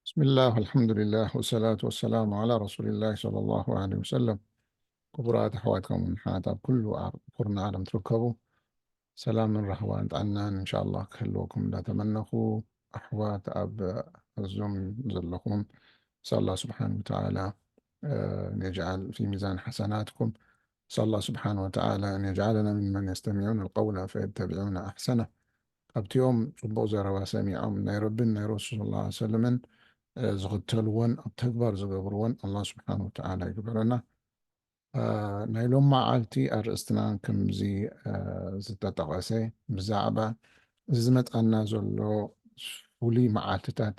بسم الله والحمد لله والصلاة والسلام على رسول الله صلى الله عليه وسلم. ክቡራት ኣሕዋት ከምኡውን ኣሓት ኣብ ኩሉ ኣብ ኩርና ዓለም ትርከቡ ሰላምን ራህዋን ጥዕናን እንሻላ ክህልወኩም እንዳተመነኹ ኣሕዋት ኣብ ዙም ዘለኹም ንስኣላ ስብሓን ወተዓላ ንየጅዓል ፊ ሚዛን ሓሰናትኩም። نسأل الله سبحانه وتعالى أن يجعلنا ممن يستمعون القول فيتبعون أحسنه. ኣብቲኦም ጽቡቕ ዘረባ ሰሚዖም ናይ ረብን ናይ ረሱል ስ ሰለምን ዝኽተልዎን ኣብ ተግባር ዝገብርዎን ኣላ ስብሓን ወተዓላ ይግበረና። ናይ ሎም መዓልቲ ኣርእስትና ከምዚ ዝተጠቐሰ ብዛዕባ እዚ ዝመጻና ዘሎ ፍሉይ መዓልትታት፣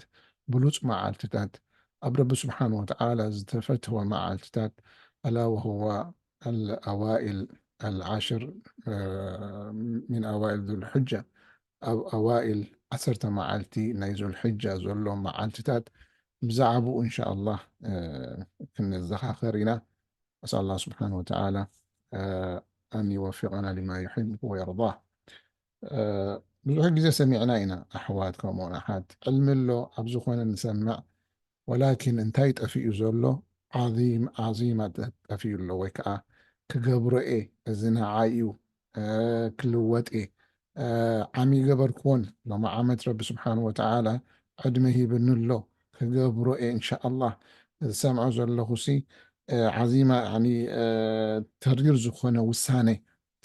ብሉጽ መዓልትታት፣ ኣብ ረቢ ስብሓን ወተዓላ ዝተፈትወ መዓልትታት ኣላ ወህዋ ኣልኣዋኢል ኣልዓሽር ምን ኣዋኢል ዙልሕጃ፣ ኣብ ኣዋኢል ዓሰርተ መዓልቲ ናይ ዙልሕጃ ዘሎ መዓልትታት ብዛዕባኡ እንሻ ኣላህ ክንዘኻኸር ኢና። ኣስኣል ኣላህ ስብሓን ወተዓላ ኣን ይወፊቀና ሊማ ዩሕብ ወየርዳ። ብዙሕ ግዜ ሰሚዕና ኢና ኣሕዋት ከምኡን ኣሓት ዕልሚ ኣሎ ኣብ ዝኾነ ንሰምዕ ወላኪን እንታይ ጠፊኡ ዘሎ ዓዚም ዓዚማ ጠፊኡ ኣሎ ወይ ከዓ ክገብሮ እየ እዚ ንዓይ እዩ ክልወጥ እየ ዓሚ ገበርክዎን ሎማ ዓመት ረቢ ስብሓን ወተዓላ ዕድመ ሂብኒ ኣሎ ክገብሮ እየ እንሻ ኣላህ ዝሰምዖ ዘለኹ ሲ ዓዚማ ተሪር ዝኾነ ውሳነ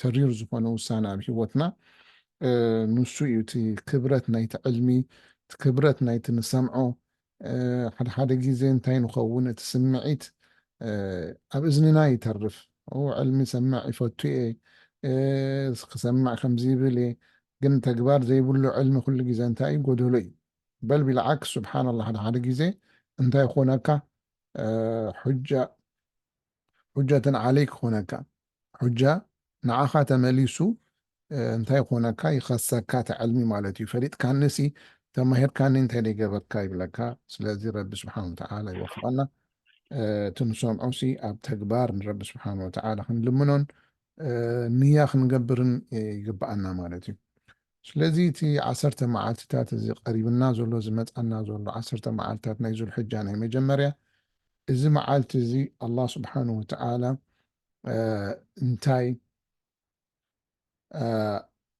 ተሪር ዝኾነ ውሳነ ኣብ ህይወትና ንሱ እዩ እቲ ክብረት ናይቲ ዕልሚ እቲ ክብረት ናይቲ ንሰምዖ ሓደ ሓደ ግዜ እንታይ ንኸውን እቲ ስምዒት ኣብ እዝንና ይተርፍ ዕልሚ ሰምዕ ይፈቱ እየ ክሰምዕ ከምዚ ይብል እየ ግን ተግባር ዘይብሉ ዕልሚ ኩሉ ግዜ እንታይ እዩ ጎደሎ እዩ በል ቢልዓክ ስብሓንላ ሓደ ሓደ ግዜ እንታይ ይኾነካ ሑጃ ሑጀተን ዓለይክ ይኾነካ ሑጃ ንዓኻ ተመሊሱ እንታይ ይኾነካ ይኸሰካ እቲ ዕልሚ ማለት እዩ ፈሊጥካኒ ሲ ተማሂርካኒ እንታይ ደይገበርካ ይብለካ ስለዚ ረቢ ስብሓን ወተዓላ ይወፍቀና እቲ ንሰምዖ ሲ ኣብ ተግባር ንረቢ ስብሓን ወተዓላ ክንልምኖን ንያ ክንገብርን ይግብኣና ማለት እዩ ስለዚ እቲ ዓሰርተ መዓልትታት እዚ ቀሪብና ዘሎ ዝመፃና ዘሎ ዓሰርተ መዓልትታት ናይ ዙልሕጃ ናይ መጀመርያ እዚ መዓልቲ እዚ ኣላህ ስብሓንሁ ወተዓላ እንታይ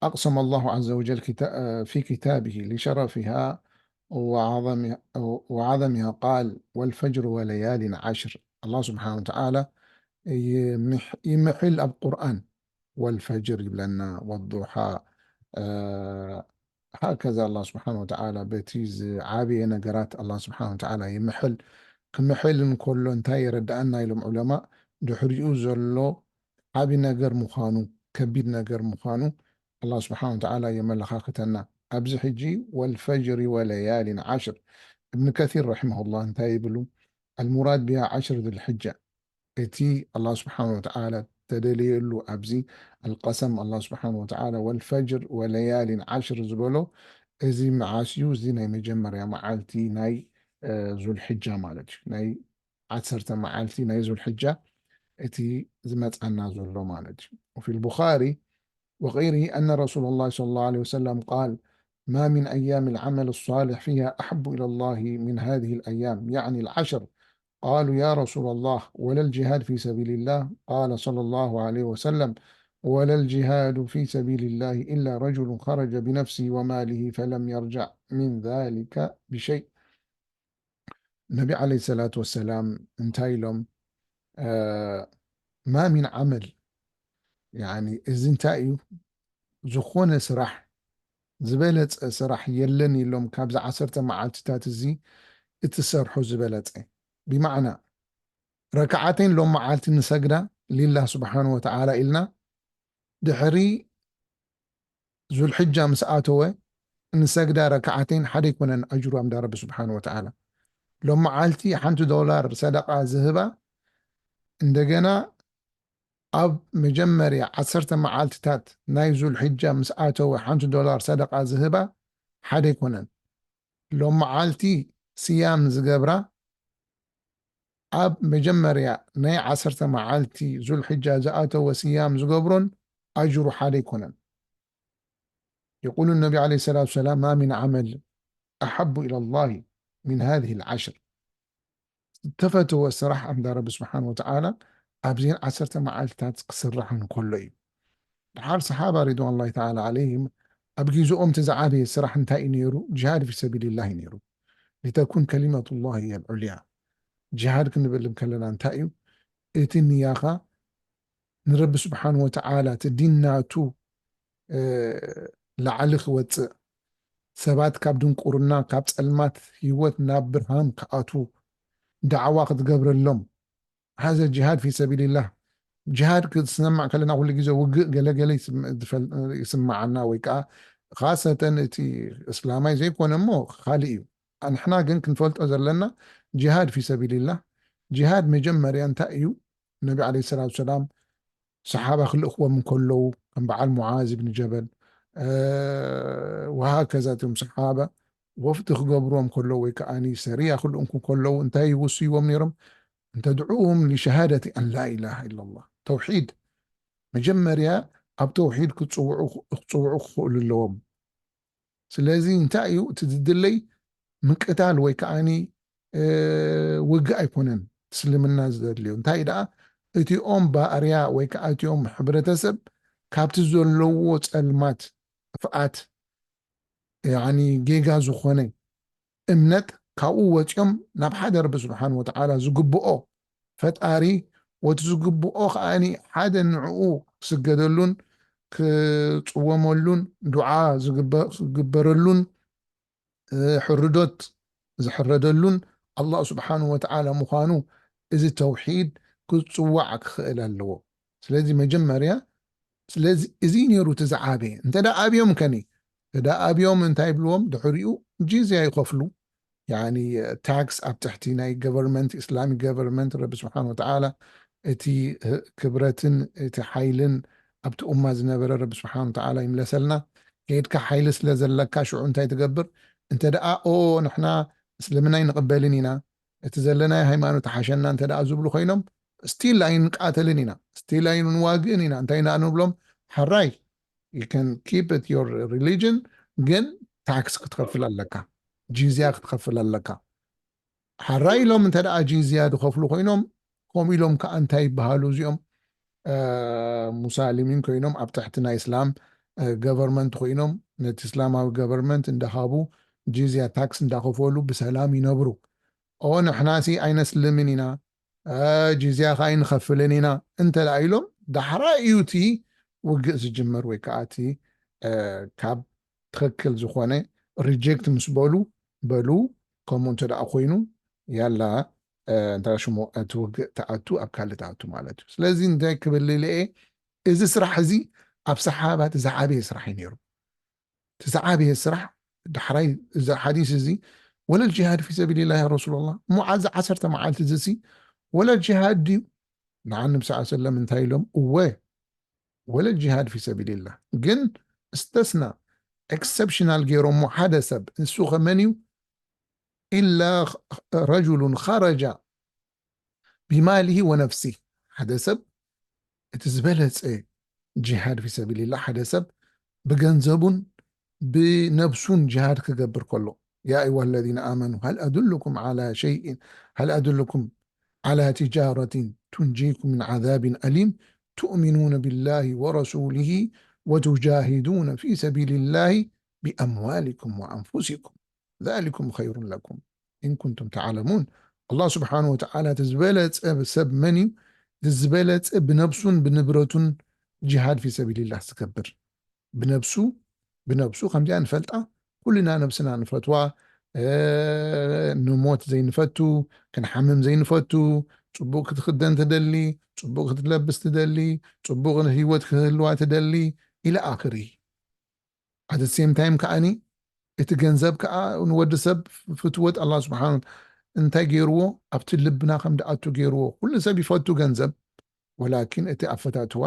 أقسم الله عز وجل في كتابه لشرفها وعظمها قال والفجر وليال عشر الله سبحانه وتعالى يمحل أب قرآن والفجر يبلنا والضحى ሃከዛ ኣላ ስብሓን ወተዓላ በቲ ዝዓበየ ነገራት ኣላ ስብሓን ወተዓላ ይምሕል ክምሕል እንከሎ እንታይ የረድኣና ኢሎም ዑለማ ድሕሪኡ ዘሎ ዓቢ ነገር ምዃኑ ከቢድ ነገር ምዃኑ ኣላ ስብሓን ወተዓላ የመለኻኽተና ኣብዚ ሕጂ ወልፈጅሪ ወለያሊን ዓሽር እብን ከሲር ረሒመሁላህ እንታይ ይብሉ ኣልሙራድ ቢሃ ዓሽር ዝልሕጃ እቲ ኣላህ ስብሓን ወተዓላ ተደለየሉ ኣብዚ ኣልቀሰም ኣላህ ስብሓን ወተዓላ ወልፈጅር ወለያሊን ዓሽር ዝበሎ እዚ መዓስ እዩ እዚ ናይ መጀመርያ መዓልቲ ናይ ዙልሕጃ ማለት እዩ ናይ ዓሰርተ መዓልቲ ናይ ዙልሕጃ እቲ ዝመፃና ዘሎ ማለት እዩ وفي البخاري وغيره أن رسول الله صلى الله عليه وسلم قال ما من أيام العمل الصالح فيها أحب إلى الله من هذه الأيام يعني العشر قالوا يا رسول الله ولا الجهاد في سبيل الله قال صلى الله عليه وسلم ولا الجهاد في سبيل الله إلا رجل خرج بنفسه وماله فلم يرجع من ذلك بشيء النبي عليه الصلاة والسلام እንታይ ኢሎም ما من عمل يعني እዚ እንታይ እዩ ዝኾነ ስራሕ ዝበለፀ ስራሕ የለን ኢሎም ካብዚ ዓሰርተ መዓልትታት እዚ እትሰርሑ ዝበለፀ ብማዕና ረክዓተይን ሎም መዓልቲ ንሰግዳ ሊላህ ስብሓን ወተዓላ ኢልና ድሕሪ ዙልሕጃ ምስ ኣተወ እንሰግዳ ረክዓተይን ሓደ ኣይኮነን ኣጅሩ ኣምዳ ረቢ ስብሓን ወተዓላ ሎም መዓልቲ ሓንቲ ዶላር ሰደቃ ዝህባ እንደገና ኣብ መጀመርያ ዓሰርተ መዓልቲ ታት ናይ ዙልሕጃ ምስ ኣተወ ሓንቲ ዶላር ሰደቃ ዝህባ ሓደ ኣይኮነን። ሎም መዓልቲ ስያም ዝገብራ ኣብ መጀመርያ ናይ ዓሰርተ መዓልቲ ዙልሕጃ ዝኣተወ ስያም ዝገብሮን ኣጅሩ ሓደ ኣይኮነን። يقول النبي عليه الصلاة والسلام: ما من عمل أحب إلى الله من هذه العشر. ዝተፈተወ ስራሕ ኣምዳ ረቢ ስብሓን ወተዓላ ኣብዚን ዓሰርተ መዓልትታት ክስራሕ እንከሎ እዩ። ድሓር ሰሓባ ሪድዋን ላሂ ተዓላ ዓለይሂም ኣብ ግዜኦም እቲ ዝዓበየ ስራሕ እንታይ እዩ ነይሩ? ጅሃድ ፊ ሰቢልላህ እዩ ነይሩ። ሊተኩን ከሊመቱላህ ሂየ ልዑልያ። ጅሃድ ክንብል እንከለና እንታይ እዩ? እቲ ንያኻ ንረቢ ስብሓን ወተዓላ እቲ ዲን ናቱ ላዕሊ ክወፅእ፣ ሰባት ካብ ድንቁርና ካብ ፀልማት ህይወት ናብ ብርሃን ክኣትዉ፣ ዳዕዋ ክትገብረሎም። ሃዘ ጅሃድ ፊ ሰቢልላህ። ጅሃድ ክትሰማዕ ከለና ኩሉ ግዜ ውግእ ገለገለ ይስመዓና፣ ወይ ከዓ ካሰተን እቲ እስላማይ ዘይኮነ እሞ ካልእ እዩ። ንሕና ግን ክንፈልጦ ዘለና ጅሃድ ፊ ሰቢልላህ። ጅሃድ መጀመርያ እንታይ እዩ? ነቢ ዓለይሂ ሰላቱ ሰላም ሰሓባ ክልእኽዎም እንከለዉ ከም በዓል ሙዓዝ ብን ጀበል ወሃከዛ እቶም ሰሓባ ወፍዲ ክገብርዎም ከለዉ ወይ ከዓ ሰሪያ ክልእኩ ከለዉ እንታይ ይውስይዎም ነይሮም? እንተድዕኡም ሊሸሃደቲ ኣን ላኢላሃ ኢላላህ፣ ተውሒድ መጀመርያ ኣብ ተውሒድ ክፅውዑ ክፅውዑ ክኽእሉ ኣለዎም። ስለዚ እንታይ እዩ እቲ ዝድለይ? ምቅታል ወይ ከዓኒ ውግእ ኣይኮነን እስልምና ዝደልዮ። እንታይ ደኣ እቲኦም ባርያ ወይ ከዓ እቲኦም ሕብረተሰብ ካብቲ ዘለዎ ፀልማት ጥፍኣት ያኒ ጌጋ ዝኾነ እምነት ካብኡ ወፂኦም ናብ ሓደ ረቢ ስብሓን ወተዓላ ዝግብኦ ፈጣሪ ወቲ ዝግብኦ ከዓኒ ሓደ ንዕኡ ክስገደሉን ክፅወመሉን ዱዓ ዝግበረሉን ሕርዶት ዝሕረደሉን ኣላህ ስብሓን ወተዓላ ምዃኑ እዚ ተውሒድ ክፅዋዕ ክኽእል ኣለዎ። ስለዚ መጀመርያ ስለዚ እዚ ነይሩ እቲ ዝዓበየ። እንተ ደኣ ኣብዮም ከኒ እንተ ደኣ ኣብዮም እንታይ ይብልዎም? ድሕሪኡ ጂዝያ ይኸፍሉ። ያኒ ታክስ ኣብ ትሕቲ ናይ ገቨርንመንት፣ ኢስላሚክ ገቨርንመንት ረቢ ስብሓን ወተዓላ እቲ ክብረትን እቲ ሓይልን ኣብቲ ኡማ ዝነበረ ረቢ ስብሓን ወተዓላ ይምለሰልና። ከይድካ ሓይሊ ስለ ዘለካ ሽዑ እንታይ ትገብር? እንተ ደኣ ኦ ንሕና እስልምና ኣይንቕበልን ኢና፣ እቲ ዘለናይ ሃይማኖት ሓሸና እንተ ደኣ ዝብሉ ኮይኖም ስቲል ኣይንቃተልን ኢና፣ ስቲል ኣይንዋግእን ኢና። እንታይ ኢና ንብሎም? ሓራይ you can keep it your religion ግን ታክስ ክትኸፍል ኣለካ፣ ጂዝያ ክትኸፍል ኣለካ። ሓራይ ኢሎም እንተ ደኣ ጂዝያ ዝኸፍሉ ኮይኖም ከምኡ ኢሎም ከዓ እንታይ ይበሃሉ እዚኦም? ሙሳሊሚን ኮይኖም ኣብ ትሕቲ ናይ እስላም ገቨርንመንት ኮይኖም ነቲ እስላማዊ ገቨርንመንት እንዳሃቡ ጂዝያ ታክስ እንዳኸፈሉ ብሰላም ይነብሩ። ኦ ንሕናሲ ኣይነስልምን ኢና፣ ጂዝያ ከዓ ኣይንኸፍልን ኢና እንተ ደኣ ኢሎም ዳሕራይ እዩ እቲ ውግእ ዝጅመር ወይ ከዓ እቲ ካብ ትኽክል ዝኾነ ሪጀክት ምስ በሉ በሉ ከምኡ እንተ ደኣ ኮይኑ ያላ እንታይ ሽሙ እቲ ውግእ ተኣቱ ኣብ ካልእ ተኣቱ ማለት እዩ። ስለዚ እንታይ ክብል ኢለ እየ፣ እዚ ስራሕ እዚ ኣብ ሰሓባት ዝዓበየ ስራሕ እዩ ነይሩ። እቲ ዝዓበየ ስራሕ ዳሕራይ እዚ ሓዲስ እዚ ወለል ጅሃድ ፊ ሰቢልላህ ያ ረሱላላህ፣ እሞ ዓዚ ዓሰርተ መዓልቲ እዚ ሲ ወለል ጅሃድ ድዩ? ንዓ ነቢ ስ ሰለም እንታይ ኢሎም? እወ ወለል ጅሃድ ፊ ሰቢልላህ። ግን እስተስና ኤክሰፕሽናል ገይሮሞ ሓደ ሰብ፣ ንሱ ከመን እዩ? ኢላ ረጁሉን ኸረጃ ቢማሊሂ ወነፍሲህ። ሓደ ሰብ እቲ ዝበለፀ ጅሃድ ፊ ሰቢልላህ ሓደ ሰብ ብገንዘቡን ብነብሱን ጅሃድ ክገብር ከሎ يا أيها الذين آمنوا هل أدلكم على شيء هل أدلكم على تجارة تنجيكم من عذاب أليم تؤمنون بالله ورسوله وتجاهدون في سبيل الله بأموالكم وأنفسكم ذلكم خير لكم إن كنتم تعلمون። ኣላህ ስብሓን ወተዓላ እቲ ዝበለፀ ሰብ መን እዩ? እቲ ዝበለፀ ብነብሱን ብንብረቱን ጅሃድ ፊ ሰቢልላህ ዝገብር። ብነብሱ ብነብሱ ከምዚኣ ንፈልጣ ኩልና ነብስና ንፈትዋ፣ ንሞት ዘይንፈቱ፣ ክንሓምም ዘይንፈቱ፣ ፅቡቅ ክትክደን ትደሊ፣ ፅቡቅ ክትለብስ ትደሊ፣ ፅቡቅ ህይወት ክህልዋ ትደሊ ኢለ ኣክሪ። ኣት ሴም ታይም ከዓኒ እቲ ገንዘብ ከዓ ንወዲ ሰብ ፍትወት ኣላ ስብሓን እንታይ ገይርዎ ኣብቲ ልብና ከም ድኣቱ ገይርዎ። ኩሉ ሰብ ይፈቱ ገንዘብ፣ ወላኪን እቲ ኣፈታትዋ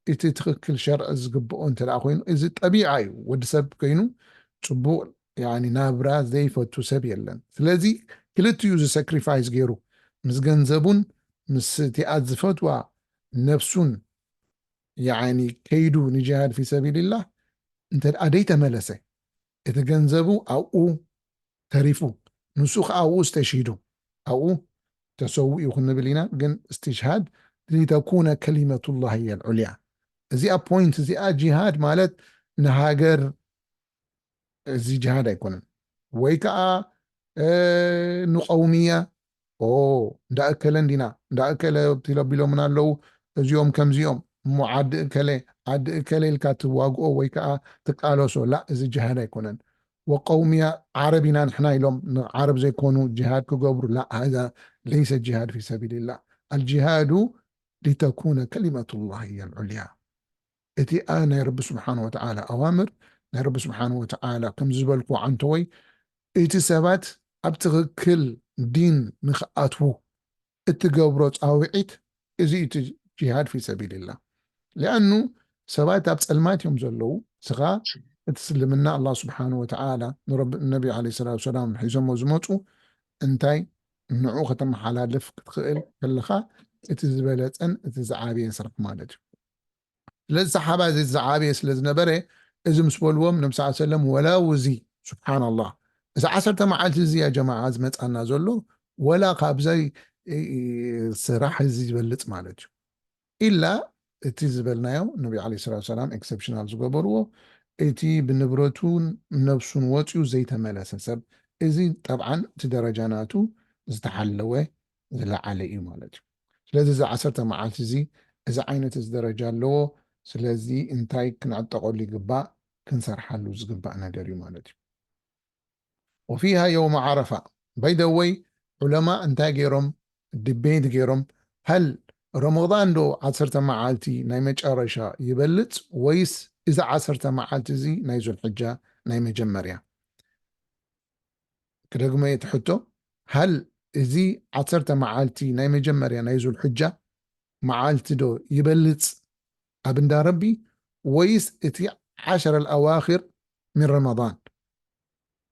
እቲ ትኽክል ሸርዒ ዝግብኦ እንተ ደኣ ኮይኑ እዚ ጠቢዓ እዩ። ወዲ ሰብ ኮይኑ ፅቡቅ ያኒ ናብራ ዘይፈቱ ሰብ የለን። ስለዚ ክልቲኡ እዚ ሳክሪፋይስ ገይሩ ምስ ገንዘቡን ምስ እቲኣ ዝፈትዋ ነብሱን ያኒ ከይዱ ንጅሃድ ፊ ሰቢልላህ እንተ ደኣ ደይተመለሰ፣ እቲ ገንዘቡ ኣብኡ ተሪፉ፣ ንሱ ኸዓ ኣብኡ እስተሽሂዱ፣ ኣብኡ ተሰዊኡ ክንብል ኢና። ግን እስትሽሃድ ሊተኩነ ከሊመቱላሂ ሂየል ዑልያ። እዚኣ ፖይንት እዚኣ፣ ጂሃድ ማለት ንሃገር፣ እዚ ጂሃድ ኣይኮነን። ወይ ከዓ ንቀውምያ፣ ኦ፣ እንዳእከለ እንዲና፣ እንዳእከለ ኣብቲ ለቢሎምና ኣለዉ፣ እዚኦም ከምዚኦም እሞ፣ ዓዲ እከለ፣ ዓዲ እከለ ኢልካ ትዋግኦ ወይ ከዓ ትቃለሶ። ላ፣ እዚ ጅሃድ ኣይኮነን። ወቀውምያ፣ ዓረብ ኢና ንሕና ኢሎም ንዓረብ ዘይኮኑ ጅሃድ ክገብሩ። ላ፣ ሃዛ ለይሰ ጅሃድ ፊ ሰቢልላ። ኣልጅሃዱ ሊተኩነ ከሊመቱላሂ ሂየል ዑልያ። እቲኣ ናይ ረቢ ስብሓን ወተዓላ ኣዋምር፣ ናይ ረቢ ስብሓን ወተዓላ ከም ዝበልኩ ዓንተወይ፣ እቲ ሰባት ኣብ ትኽክል ዲን ንኽኣትዉ እትገብሮ ጻውዒት፣ እዚ እቲ ጂሃድ ፊ ሰቢልላ። ሊኣኑ ሰባት ኣብ ጸልማት እዮም ዘለዉ። ስኻ እቲ እስልምና፣ ኣላህ ስብሓን ወተዓላ ንረቢ፣ ነቢ ዓለይሂ ሰላቱ ወሰላም ሒዞሞ ዝመጹ፣ እንታይ ንዑ ከተመሓላልፍ ክትኽእል ከለኻ፣ እቲ ዝበለጸን እቲ ዝዓበየ ስራሕ ማለት እዩ። ስለዚ ሰሓባ እዚ ዝዓበየ ስለ ዝነበረ፣ እዚ ምስ በልዎም፣ ነቢ ሰለላሁ ዐለይሂ ወሰለም፣ ወላው እዚ፣ ሱብሓነላህ፣ እዚ ዓሰርተ መዓልቲ እዚ፣ ያ ጀማዓ፣ ዝመጻና ዘሎ፣ ወላ ካብዚ ስራሕ እዚ ዝበልጽ ማለት እዩ። ኢላ እቲ ዝበልናዮ፣ ነቢ ዓለይሂ ሰላቱ ወሰላም ኤክሰፕሽናል ዝገበርዎ፣ እቲ ብንብረቱን ነብሱን ወጺኡ ዘይተመለሰ ሰብ፣ እዚ ጠብዓን እቲ ደረጃ ናቱ ዝተሓለወ፣ ዝለዓለ እዩ ማለት እዩ። ስለዚ እዚ ዓሰርተ መዓልቲ እዚ፣ እዚ ዓይነት እዚ ደረጃ ኣለዎ። ስለዚ እንታይ ክንዕጠቐሉ ይግባእ? ክንሰርሓሉ ዝግባእ ነገር እዩ ማለት እዩ። ወፊሃ የውመ ዓረፋ። ባይ ዘ ወይ፣ ዑለማ እንታይ ገይሮም? ዲቤት ገይሮም፣ ሀል ረመዳን ዶ ዓሰርተ መዓልቲ ናይ መጨረሻ ይበልጽ፣ ወይስ እዚ ዓሰርተ መዓልቲ እዚ ናይ ዙልሕጃ ናይ መጀመርያ? ክደግሞ እየ እቲ ሕቶ። ሀል እዚ ዓሰርተ መዓልቲ ናይ መጀመርያ ናይ ዙልሕጃ መዓልቲ ዶ ይበልጽ ኣብ እንዳ ረቢ፣ ወይስ እቲ ዓሸረ ኣልኣዋኺር ሚን ረመዳን፣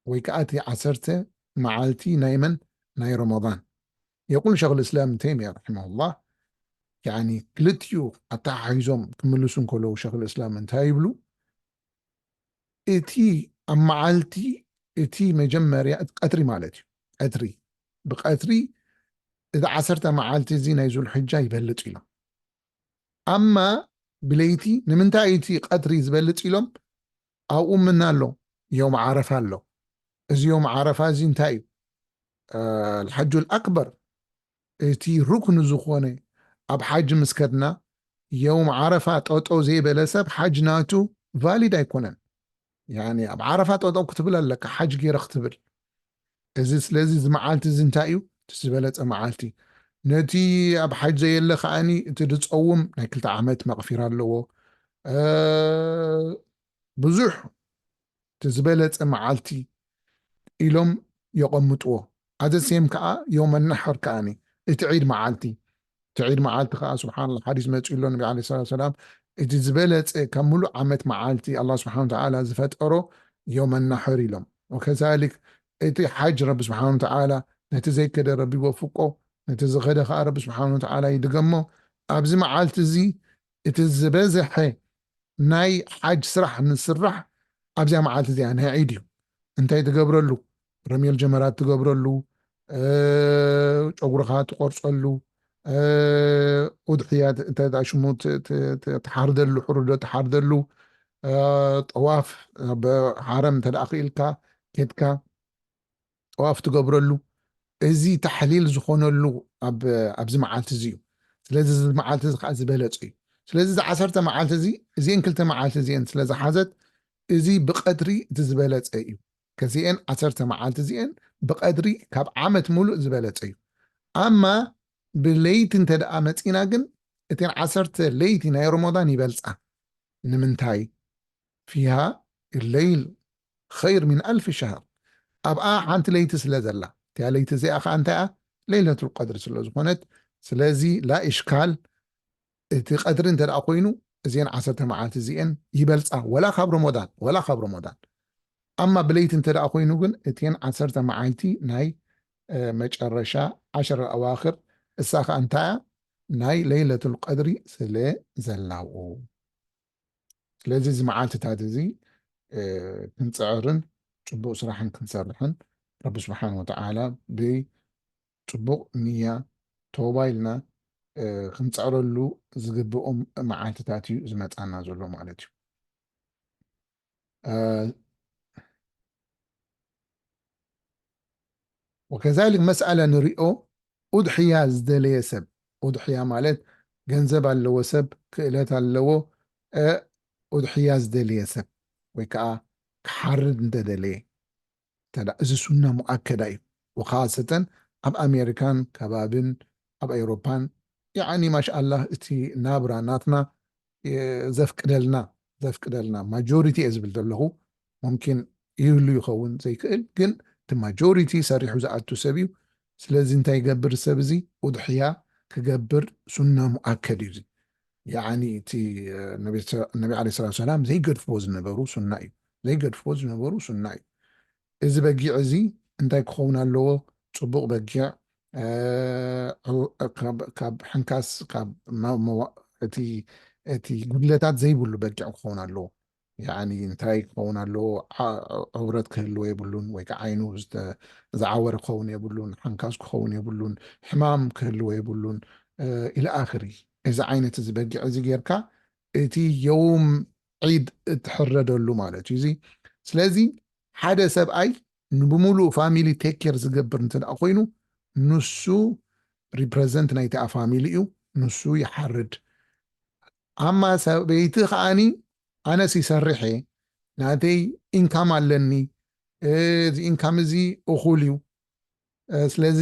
ወይ ከዓ እቲ ዓሰርተ መዓልቲ ናይ መን? ናይ ረመዳን። የቁል ሸይኽ ልእስላም ተይሚያ ረሒመሁላህ፣ ያኒ ክልቲኡ ኣተሓሒዞም ክምልሱ እንከለዉ ሸይኽ ልእስላም እንታይ ይብሉ? እቲ ኣብ መዓልቲ፣ እቲ መጀመርያ፣ እቲ ቀትሪ ማለት እዩ። ቀትሪ፣ ብቀትሪ እቲ ዓሰርተ መዓልቲ እዚ ናይ ዙልሕጃ ይበልጽ ኢሎም። ኣማ ብለይቲ፣ ንምንታይ እቲ ቀትሪ ዝበልጽ ኢሎም? ኣብኡ ምን ኣሎ? ዮም ዓረፋ ኣሎ። እዚ ዮም ዓረፋ እዚ እንታይ እዩ? እ፣ ኣልሓጁል ኣክበር፣ እቲ ሩክን ዝኾነ፣ ኣብ ሓጅ ምስ ከድና፣ የውም ዓረፋ ጠጠው ዘይበለ ሰብ ሓጅ ናቱ ቫሊድ ኣይኮነን። ያኒ ኣብ ዓረፋ ጠጠው ክትብል ኣለካ፣ ሓጅ ገይረ ክትብል። እዚ፣ ስለዚ እዚ መዓልቲ እዚ እንታይ እዩ? እቲ ዝበለጸ መዓልቲ። ነቲ ኣብ ሓጅ ዘየለ ከኣኒ እቲ ዝጸውም ናይ ክልተ ዓመት መቕፊራ ኣለዎ። እ፣ ብዙሕ እቲ ዝበለጸ መዓልቲ ኢሎም የቐምጥዎ። ኣዘ ሴም ከኣ የውመ ነሕር ከኣኒ፣ እቲ ዒድ መዓልቲ። እቲ ዒድ መዓልቲ ከኣ፣ ስብሓንላ፣ ሓዲስ መጺኡ ኣሎ፣ ነቢ ዓለይሂ ሰላቱ ወሰላም፣ እቲ ዝበለጸ ካብ ምሉእ ዓመት መዓልቲ፣ ኣላህ ስብሓን ወተዓላ ዝፈጠሮ የውመ ነሕር ኢሎም። ወከዛሊክ፣ እቲ ሓጅ ረቢ ስብሓን ወተዓላ ነቲ ዘይከደ ረቢ ይወፍቆ፣ ነቲ ዝኸደ ከኣ ረቢ ስብሓን ወተዓላ ይድገሞ። ኣብዚ መዓልቲ እዚ እቲ ዝበዝሐ ናይ ሓጅ ስራሕ ንስራሕ ኣብዚኣ መዓልቲ እዚኣ፣ ናይ ዒድ እዩ። እንታይ ትገብረሉ? ረምየል ጀመራት ትገብረሉ፣ እ፣ ጨጉርኻ ትቆርጸሉ፣ እ፣ ኡድሕያ ት-፣ እንታይ ደኣ ሽሙ ት-፣ ት-፣ ት-፣ ትሓርደሉ፣ ሕሩዶ ትሓርደሉ፣ እ፣ ጠዋፍ ኣብ ሓረም እንተ ደኣ ክኢልካ ኬድካ ጠዋፍ ትገብረሉ፣ እዚ ታሕሊል ዝኾነሉ ኣብ፣ ኣብዚ መዓልቲ እዚ እዩ። ስለዚ እዚ መዓልቲ እዚ ከዓ ዝበለጸ እዩ። ስለዚ እዚ ዓሰርተ መዓልቲ እዚ፣ እዚአን ክልተ መዓልቲ እዚአን ስለ ዝሓዘት፣ እዚ ብቐድሪ እቲ ዝበለጸ እዩ። ከዚአን ዓሰርተ መዓልቲ እዚአን ብቐድሪ ካብ ዓመት ሙሉእ ዝበለጸ እዩ። ኣማ ብለይቲ እንተ ደኣ መጺና ግን፣ እተን ዓሰርተ ለይቲ ናይ ረመዳን ይበልጻ። ንምንታይ? ፊሃ ለይል ኸይር ሚን ኣልፊ ሸህር። ኣብኣ ሓንቲ ለይቲ ስለ ዘላ፣ እቲኣ ለይቲ እዚኣ ኸዓ እንታይ እያ? ለይለቱል ቀድሪ ስለ ዝኾነት፣ ስለዚ ላ ኢሽካል፣ እቲ ቀድሪ እንተ ደኣ ኮይኑ፣ እዚአን ዓሰርተ መዓልቲ እዚአን ይበልጻ፣ ወላ ካብ ረመዳን፣ ወላ ካብ ረመዳን። ኣማ ብለይቲ እንተ ደኣ ኮይኑ ግን፣ እቲአን ዓሰርተ መዓልቲ ናይ፣ እ፣ መጨረሻ ዓሸር ኣዋኽር፣ እሳ ኸዓ እንታይ እያ? ናይ ለይለቱል ቀድሪ ስለ ዘላዎ። ስለዚ እዚ መዓልትታት እዚ እ፣ ክንጽዕርን ጽቡቕ ስራሕን ክንሰርሕን ረቢ ስብሓን ወተዓላ ብጽቡቕ ንያ ተውባ ኢልና፣ እ፣ ክንጽዕረሉ ዝግብኦም መዓልትታት እዩ ዝመጻና ዘሎ ማለት እዩ። እ፣ ወከዛሊክ መስኣለ ንሪኦ፣ ኡድሕያ ዝደለየ ሰብ፣ ኡድሕያ ማለት ገንዘብ ኣለዎ ሰብ፣ ክእለት ኣለዎ፣ እ፣ ኡድሕያ ዝደለየ ሰብ፣ ወይ ከዓ ክሓርድ እንተደለየ፣ እንተ ደኣ እዚ ሱና ሙኣከዳ እዩ። ወኻሰተን ኣብ ኣሜሪካን ከባብን ኣብ ኤውሮፓን፣ ያዕኒ ማሻኣላህ እቲ ናብራ ናትና፣ የ-፣ ዘፍቅደልና፣ ዘፍቅደልና ማጆሪቲ እየ ዝብል ዘለኹ። ሙምኪን ይህሉ ይኸውን ዘይክእል፣ ግን እቲ ማጆሪቲ ሰሪሑ ዝኣቱ ሰብ እዩ። ስለዚ እንታይ ይገብር ሰብ እዚ? ኡድሕያ ክገብር ሱና ሙኣከድ እዩ እዚ። ያዕኒ እቲ፣ እ፣ ነቢ ሰ-፣ ነቢ ዓለይሂ ሰላቱ ሰላም ዘይገድፍዎ ዝነበሩ ሱና እዩ። ዘይገድፍዎ ዝነበሩ ሱና እዩ። እዚ በጊዕ እዚ እንታይ ክኸውን ኣለዎ? ጽቡቕ በጊዕ፣ እ፣ ካብ፣ ካብ ሕንካስ፣ ካብ መ-፣ መዋ-፣ እቲ፣ እቲ ጉድለታት ዘይብሉ በጊዕ ክኸውን ኣለዎ። ያዕኒ እንታይ ክኸውን ኣለዎ? ዓ-፣ ዕውረት ክህልዎ የብሉን፣ ወይ ከዓ ዓይኑ ዝተ-፣ ዝዓወረ ክኸውን የብሉን፣ ሓንካስ ክኸውን የብሉን፣ ሕማም ክህልዎ የብሉን፣ እ፣ ኢለ ኣኽሪ። እዚ ዓይነት እዚ በጊዕ እዚ ጌርካ እቲ የውም ዒድ እትሕረደሉ ማለት እዩ እዚ። ስለዚ ሓደ ሰብኣይ ንብምሉእ ፋሚሊ ቴክ ኬር ዝገብር እንተ ደኣ ኮይኑ፣ ንሱ ሪፕረዘንት ናይታ ፋሚሊ እዩ፣ ንሱ ይሓርድ። ኣማ ሰበይቲ ከዓኒ፣ ኣነስ ይሰርሕ እየ፣ ናተይ ኢንካም ኣለኒ፣ እ፣ እዚ ኢንካም እዚ እኹል እዩ፣ እ፣ ስለዚ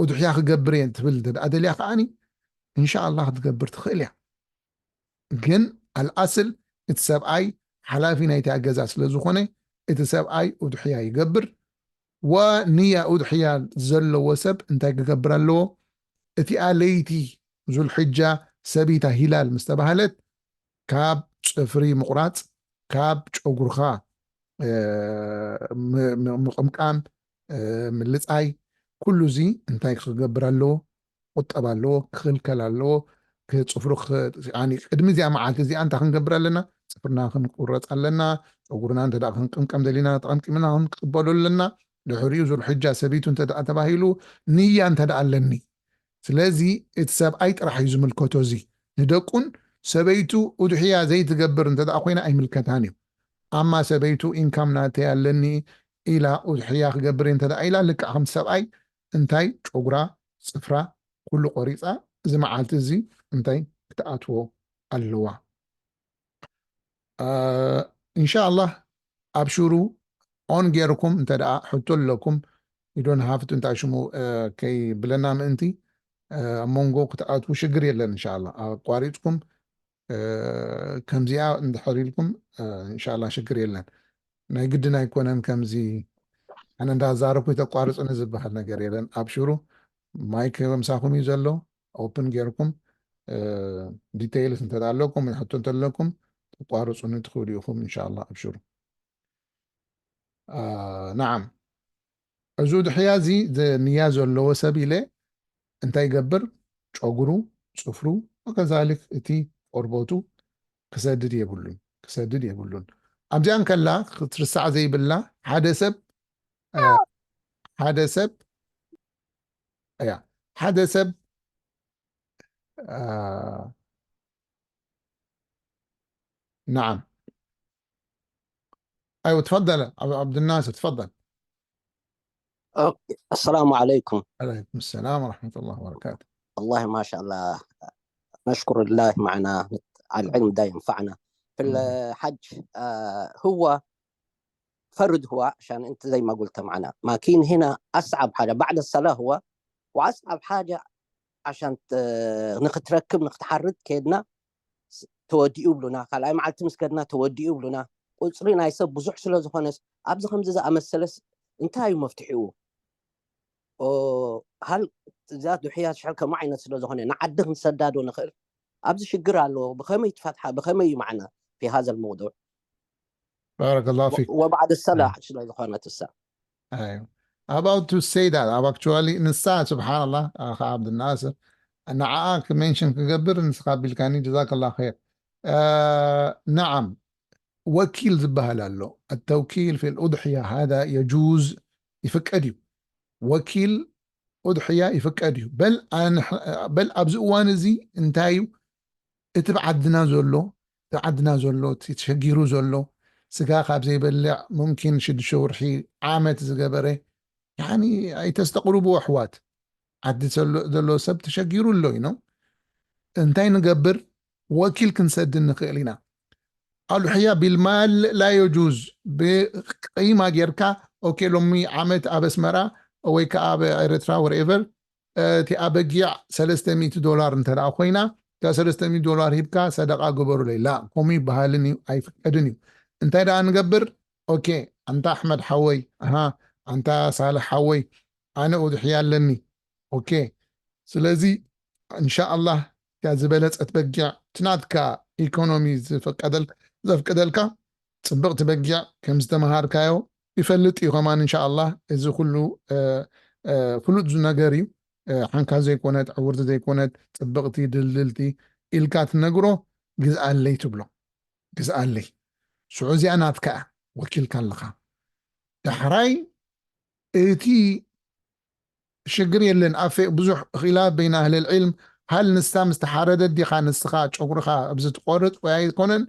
ኡድሕያ ክገብር እየ ትብል እንተ ደኣ ደልያ ከዓኒ፣ እንሻኣላህ ክትገብር ትኽእል እያ። ግን ኣልኣስል እቲ ሰብኣይ ሓላፊ ናይታ ገዛ ስለ ዝኾነ፣ እቲ ሰብኣይ ኡድሕያ ይገብር። ወንያ ኡድሕያ ዘለዎ ሰብ እንታይ ክገብር ኣለዎ? እቲኣ ለይቲ ዙልሕጃ ሰቢታ ሂላል ምስ ተባህለት፣ ካብ ጽፍሪ ምቑራጽ፣ ካብ ጨጉርኻ፣ እ፣ ም-፣ ም-፣ ምቕምቃም፣ እ፣ ምልጻይ፣ ኩሉ እዚ እንታይ ክገብር ኣለዎ? ክቑጠብ ኣለዎ፣ ክኽልከል ኣለዎ። ክ-፣ ጽፍሩ ክ-፣ ያኒ ቅድሚ እዚኣ መዓልቲ እዚኣ እንታይ ክንገብር ኣለና? ጽፍርና ክንቁረጽ ኣለና። ጨጉርና እንተ ደኣ ክንቅምቀም ደሊና፣ ተቐምቂምና ክንቅበሎ ኣለና። ድሕሪኡ ዙልሕጃ ሰበይቱ እንተ ደኣ ተባሂሉ፣ ንያ እንተ ደኣ ኣለኒ። ስለዚ እቲ ሰብኣይ ጥራሕ እዩ ዝምልከቶ እዚ። ንደቁን ሰበይቱ ኡድሕያ ዘይትገብር እንተ ደኣ ኮይና ኣይምልከታን እዩ። ኣማ ሰበይቱ ኢንካም ናተይ ኣለኒ ኢላ ኡድሕያ ክገብር እየ እንተ ደኣ ኢላ፣ ልክዕ ከምቲ ሰብኣይ እንታይ ጨጉራ፣ ጽፍራ፣ ኩሉ ቆሪጻ፣ እዚ መዓልቲ እዚ እንታይ ክትኣትዎ ኣለዋ። አ፣ ኢንሻኣላህ፣ ኣብሽሩ፣ ኦን ጌርኩም እንተ ደኣ ሕቶ ኣለኩም፣ you don't have to፣ እንታይ ሽሙ፣ እ፣ ከይብለና ምእንቲ፣ እ፣ ኣብ መንጎ ክትኣትዉ ሽግር የለን። ኢንሻኣላህ፣ ኣቋሪጽኩም፣ እ፣ ከምዚኣ እንድሕር ኢልኩም፣ እ፣ ኢንሻኣላህ ሽግር የለን። ናይ ግድን ኣይኮነን ከምዚ ኣነ እንዳዛረብኩ ተቋርጹኒ ዝበሃል ነገር የለን። ኣብሽሩ፣ ማይክ ምሳኹም እዩ ዘሎ። ኦፕን ጌርኩም፣ እ፣ ዲቴይልስ እንተ ኣለኩም ወይ ሕቶ እንተ ኣለኩም፣ ተቋርጹኒ ትኽእሉ ኢኹም፣ ኢንሻኣላህ። ኣብሽሩ። አ፣ ነዓም። እዚ ድሕያ እዚ ዝ-፣ ንያ ዘለዎ ሰብ ኢለ እንታይ ይገብር? ጨጉሩ፣ ጽፍሩ፣ ወከዛሊክ እቲ ቆርበቱ ክሰድድ የብሉን፣ ክሰድድ የብሉን። ኣብዚኣ እንከላ ክትርሳዕ ዘይብላ፣ ሓደ ሰብ፣ አ፣ ሓደ ሰብ፣ እያ፣ ሓደ ሰብ፣ አ፣ ነዓም። ኣይወ፣ ትፈደል፣ ዓብ-፣ ዓብድናስር፣ ትፈደል። أوكي. السلام عليكم. ዓለይኩም ሰላም ወረሕመቱላሂ ወበረካቱ። والله ما شاء الله، نشكر الله معنا على العلم ده ينفعنا في الحج. آه، هو فرض هو عشان أنت زي ما قلت معنا، لكن هنا أصعب حاجة بعد الصلاة هو، وأصعب حاجة عشان ت-، ንኽትረክብ ንኽትሓርድ ከድና ስ-፣ ተወዲኡ ይብሉና። ካልኣይ መዓልቲ ምስ ከድና ተወዲኡ ይብሉና። ቁጽሪ ናይ ሰብ ብዙሕ ስለ ዝኾነስ፣ ኣብዚ ከምዚ ዝኣመሰለስ እንታይ እዩ መፍትሒኡ? ኦ፣ ሃል እዛ ዱሕያ ሽሕል ከምኡ ዓይነት ስለ ዝኾነ ንዓዲ ክንሰዳ ዶ ንኽእል? ኣብዚ ሽግር ኣለዎ። ብኸመይ ትፈትሓ? ብኸመይ እዩ ማዕና في هذا الموضوع? ባረከላሁ ፊክ። ወባዕድ ሰላሕ ስለ ዝኾነት እሳ። ኣይ፣ about to say that፣ ኣብ ኣክቹዋሊ ንሳ፣ ስብሓንላህ፣ ኣኻ ዓብድናስር፣ ንዓኣ ክሜንሽን ክገብር ንስኻ ኣቢልካኒ፣ ጀዛከላሁ ኸይር። እ፣ ነዓም፣ ወኪል ዝበሃል ኣሎ። التوكيل في الأضحية هذا يجوز፣ ይፍቀድ እዩ። ወኪል ኡድሕያ ይፍቀድ እዩ። በል ኣንሕ-፣ በል ኣብዚ እዋን እዚ እንታይ እዩ እቲ ብዓድና ዘሎ፣ እቲ ዓድና ዘሎ፣ እቲ ተሸጊሩ ዘሎ፣ ስጋ ካብ ዘይበልዕ ሙምኪን ሽዱሽተ ወርሒ ዓመት ዝገበረ፣ ያኒ ኣይተስተቕርቡ ኣሕዋት። ዓዲ ዘሎ፣ ዘሎ ሰብ ተሸጊሩ ኣሎ ኢኖ። እንታይ ንገብር? ወኪል ክንሰድን ንኽእል ኢና። ኣሉሕያ ቢልማል ላ የጁዝ። ብቂማ ጌርካ፣ ኦኬ፣ ሎሚ ዓመት ኣብ ኣስመራ ወይ ከዓ ኣብ ኤርትራ ወርኤቨር፣ እቲ ኣበጊዕ ሰለስተ ሚእቲ ዶላር እንተ ደኣ ኮይና፣ እታ ሰለስተ ሚእቲ ዶላር ሂብካ ሰደቃ ግበሩለይ። ላ፣ ከምኡ ይበሃልን እዩ፣ ኣይፍቀድን እዩ። እንታይ ደኣ ንገብር? ኦኬ፣ ኣንታ ኣሕመድ ሓወይ፣ ኣሃ፣ ኣንታ ሳልሕ ሓወይ፣ ኣነ ኡድሕያ ኣለኒ። ኦኬ፣ ስለዚ እንሻኣላህ እታ ዝበለጸት በጊዕ፣ እቲ ናትካ ኢኮኖሚ ዝፈቀደል-፣ ዘፍቅደልካ፣ ጽብቕቲ በጊዕ ከም ዝተመሃርካዮ ይፈልጥ እዩ ከማን። እንሻኣላህ እዚ ኩሉ፣ እ፣ እ፣ ፍሉጥ ነገር እዩ። እ፣ ሓንካ ዘይኮነት፣ ዕውርቲ ዘይኮነት፣ ጽብቕቲ፣ ድልድልቲ ኢልካ ትነግሮ፣ ግዝኣለይ ትብሎ። ግዝኣለይ። ሽዑ እዚኣ ናትካ እያ፣ ወኪልካ ኣለኻ። ዳሕራይ እቲ ሽግር የለን። ኣፌ ብዙሕ ኺላፍ በይነ ኣህለል ዒልም፣ ሃል ንሳ ምስ ተሓረደት ዲኻ ንስኻ ጨጉርኻ ኣብዚ ትቆርጥ ወይ ኣይኮነን?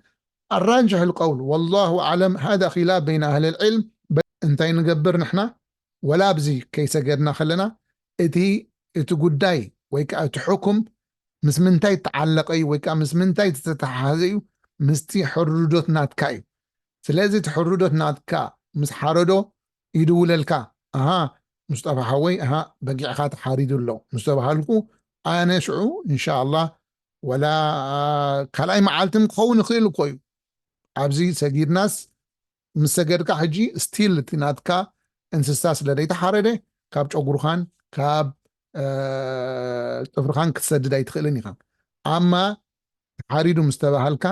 ኣራጅሕ ልቀውል፣ ወላሁ ኣዕለም፣ ሃዳ ኺላፍ በይነ ኣህለል ዒልም። በ-፣ እንታይ ንገብር ንሕና? ወላ ኣብዚ ከይሰገድና ከለና እቲ፣ እቲ ጉዳይ ወይ ከዓ እቲ ሕኩም ምስ ምንታይ ተዓለቐ እዩ ወይ ከዓ ምስ ምንታይ ዝተተሓሓዘ እዩ? ምስቲ ሕርዶት ናትካ እዩ። ስለዚ እቲ ሕርዶት ናትካ ምስ ሓረዶ ይድውለልካ፣ ኣሃ፣ ሙስጠፋ ሓወይ፣ ኣሃ፣ በጊዕኻ ተሓሪዱ ኣሎ ምስ ተባሃልኩ፣ ኣነ ሽዑ፣ እንሻኣላህ፣ ወላ ካልኣይ መዓልትን ክኸውን ይኽእል እኮ እዩ። ኣብዚ ሰጊድናስ፣ ምስ ሰገድካ፣ ሕጂ ስቲል እቲ ናትካ እንስሳ ስለ ዘይተሓረደ፣ ካብ ጨጉርኻን ካብ፣ እ፣ ጽፍርኻን ክትሰድድ ኣይትኽእልን ኢኻ። ኣማ ተሓሪዱ ምስ ተባሃልካ፣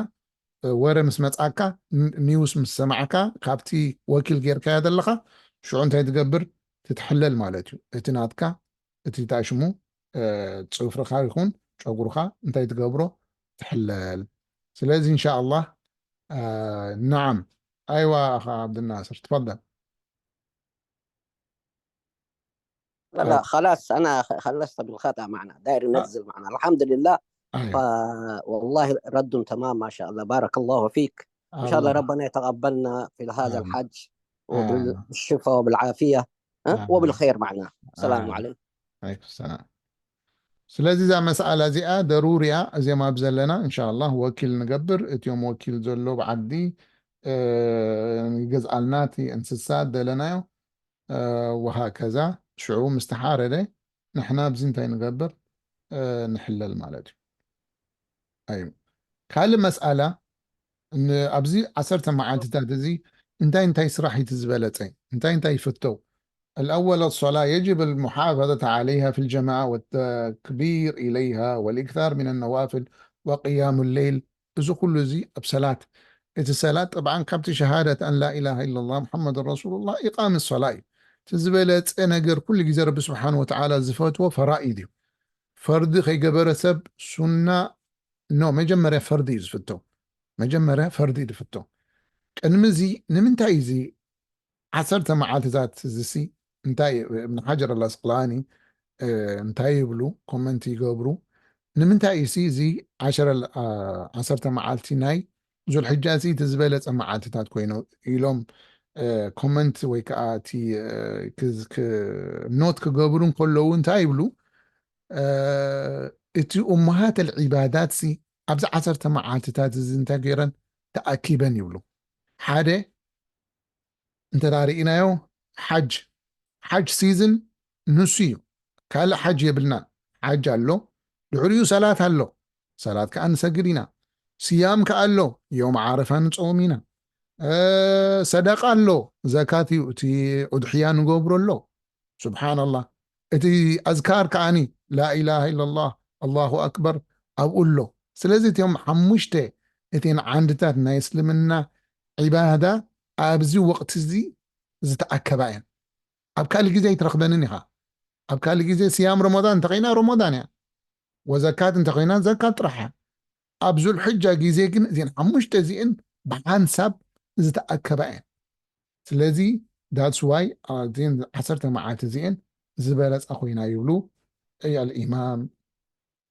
እ፣ ወረ ምስ መጻካ፣ ን-፣ ኒውስ ምስ ሰማዕካ፣ ካብቲ ወኪል ጌርካዮ ዘለኻ፣ ሽዑ እንታይ ትገብር? ትትሕለል ማለት እዩ። እቲ ናትካ፣ እቲ እንታይ ሽሙ፣ እ፣ ጽፍርኻ ይኹን ጨጉርኻ እንታይ ትገብሮ? ትሕለል። ስለዚ እንሻኣላህ፣ እ፣ ነዓም። ኣይዋ፣ ኣኻ ዓብድናስር፣ ትፈደል። لا، لا، خلاص، أنا خ-، خلصت بالخطأ معنا، داير ينزل معنا. الحمد لله. ف-، والله رد تمام، ما شاء الله، بارك الله فيك. إن شاء الله ربنا يتقبلنا في هذا الحج، وبالشفاء وبالعافية، ها؟ وبالخير معنا. السلام عليكم. عليكم السلام. ስለዚ እዛ መስኣላ እዚኣ ደሩር እያ። እዚኦም ኣብ ዘለና እንሻኣላህ ወኪል ንገብር። እቲኦም ወኪል ዘሎ ብዓዲ፣ እ፣ ይገዝኣልና እቲ እንስሳ ደለናዮ፣ እ፣ ወሃከዛ። ሽዑ ምስ ተሓረደ ንሕና ኣብዚ እንታይ ንገብር? እ፣ ንሕለል ማለት እዩ። ኣይ፣ ካልእ መስኣላ፣ ን-፣ ኣብዚ ዓሰርተ መዓልትታት እዚ እንታይ እንታይ ስራሕ እዩ እቲ ዝበለጸ? እንታይ እንታይ ይፍተው? الأول الصلاة، يجب المحافظة عليها في الجماعة والتكبير إليها والإكثار من النوافل وقيام الليل. እዚ ኩሉ እዚ ኣብ ሰላት፣ እቲ ሰላት ጠብዓን ካብቲ ሸሃደት ኣን ላ ኢላሃ ኢለላህ ሙሐመድ ረሱሉላህ ኢቃም ሰላ እዩ። እቲ ዝበለጸ ነገር ኩሉ ግዜ ረቢ ስብሓን ወተዓላ ዝፈትዎ ፈራኢድ እዩ። ፈርዲ ከይገበረ ሰብ ሱና፣ ኖ፣ መጀመርያ ፈርዲ እዩ ዝፍቶ። መጀመርያ ፈርዲ እዩ ዝፍቶ። ቅድሚ እዚ ንምንታይ እዚ ዓሰርተ መዓልትታት እዚሲ እንታይ እብን ሓጀር ኣልኣስቅላኒ፣ እ፣ እንታይ ይብሉ፣ ኮመንት ይገብሩ። ንምንታይ እሲ እዚ ዓሸረ፣ አ፣ ዓሰርተ መዓልቲ ናይ ዙልሕጃ እዚ እቲ ዝበለጸ መዓልትታት ኮይኑ ኢሎም፣ እ፣ ኮመንት ወይ ከዓ እቲ፣ እ፣ ክዝ-፣ ክ-፣ ኖት ክገብሩ እንከለዉ እንታይ ይብሉ? እ፣ እቲ ኡመሃት ኣልዒባዳት ሲ ኣብዚ ዓሰርተ መዓልትታት እዚ እንታይ ገይረን ተኣኪበን ይብሉ። ሓደ እንተ ደኣ ርኢናዮ፣ ሓጅ፣ ሓጅ ሲዝን ንሱ እዩ። ካልእ ሓጅ የብልናን። ሓጅ ኣሎ፣ ድሕሪኡ ሰላት ኣሎ፣ ሰላት ከኣ ንሰግድ ኢና። ስያም ከኣ ኣሎ፣ ዮም ዓረፋ ንጸውም ኢና። እ፣ ሰደቃ ኣሎ፣ ዘካት እዩ፣ እቲ ኡድሕያ ንገብሮ ኣሎ። ሱብሓነላህ። እቲ ኣዝካር ከኣኒ ላኢላሃ ኢለላህ፣ ኣላሁ ኣክበር ኣብኡ ኣሎ። ስለዚ እቲኦም ሓሙሽተ እተን ዓንድታት ናይ እስልምና ዒባዳ ኣብዚ ወቕቲ እዚ ዝተኣከባ እየን። ኣብ ካልእ ግዜ ኣይትረኽበንን ኢኻ። ኣብ ካልእ ግዜ ስያም ረመዳን እንተኸይና ረመዳን እያ፣ ወዘካት እንተኸይና ዘካት ጥራሕ እያ። ኣብ ዙልሕጃ ግዜ ግን እዚን ሓሙሽተ እዚእን ብሓንሳብ ዝተኣከባ እየን። ስለዚ that's why እዚን ዓሰርተ መዓልቲ እዚኤን ዝበለፃ ኮይና ይብሉ ኣይ ኣልኢማም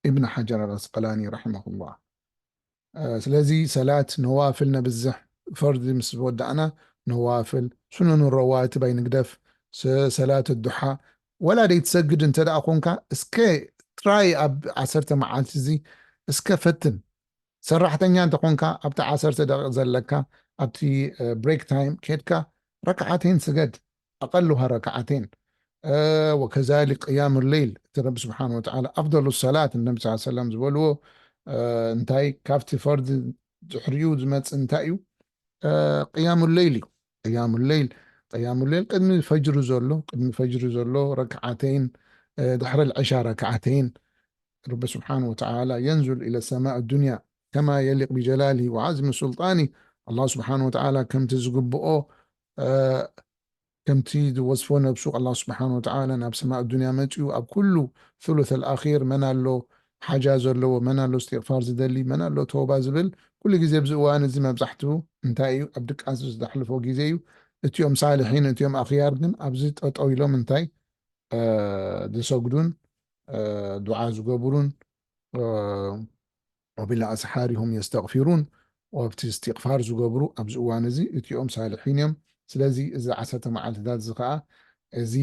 ኢብን ሓጀር ኣልኣስቀላኒ ረሒመሁላህ። ስለዚ ሰላት ነዋፍል ነብዝሕ፣ ፈርዲ ምስ ወዳእና ነዋፍል፣ ሱነኑ ረዋትብ ኣይንግደፍ፣ ሰላት ዱሓ ወላ ደይትሰግድ እንተ ደኣ ኮንካ እስከ ትራይ ኣብ ዓሰርተ መዓልቲ እዚ እስከ ፈትን። ሰራሕተኛ እንተኾንካ ኣብቲ ዓሰርተ ደቂቕ ዘለካ ኣብቲ ብሬክ ታይም ኬድካ ረክዓተይን ስገድ፣ ኣቐሉሃ ረክዓተይን። ወከዛሊክ ቅያም ሌይል፣ እቲ ረቢ ስብሓን ወተዓላ ኣፍደሉ ሰላት ነቢ ስ ሰለም ዝበልዎ እንታይ ካብቲ ፈርዲ ድሕሪኡ ዝመፅእ እንታይ እዩ? ቅያሙ ሌይል እዩ። ቅያሙ ሌይል ቅያሙ ሌይል ቅድሚ ፈጅሪ ዘሎ ቅድሚ ፈጅሪ ዘሎ ረክዓተይን ድሕሪ ልዕሻ ረክዓተይን። ረቢ ስብሓን ወተዓላ የንዙል ኢለ ሰማእ ዱንያ ከማ የሊቅ ብጀላሊ ወዓዝሚ ሱልጣኒ። ኣላህ ስብሓን ወተዓላ ከምቲ ዝግብኦ ከምቲ ዝወስፎ ነብሱ ኣላህ ስብሓን ወተዓላ ናብ ሰማእ ዱንያ መፂኡ ኣብ ኩሉ ثلث الأخير መን ኣሎ ሓጃ ዘለዎ፣ መን ኣሎ እስትቕፋር ዝደሊ፣ መን ኣሎ ተውባ ዝብል ኩሉ ግዜ ኣብዚ እዋን እዚ መብዛሕትኡ እንታይ እዩ ኣብ ድቃስ ዘሕልፎ ግዜ እዩ። እቲኦም ሳልሒን እቲኦም ኣኽያር ግን ኣብዚ ጠጠው ኢሎም እንታይ ዝሰግዱን ዱዓ ዝገብሩን ወብልኣስሓር ሁም የስተቕፊሩን ኣብቲ እስትቕፋር ዝገብሩ ኣብዚ እዋን እዚ እቲኦም ሳልሒን እዮም። ስለዚ እዚ ዓሰርተ መዓልትታት እዚ ከዓ እዚ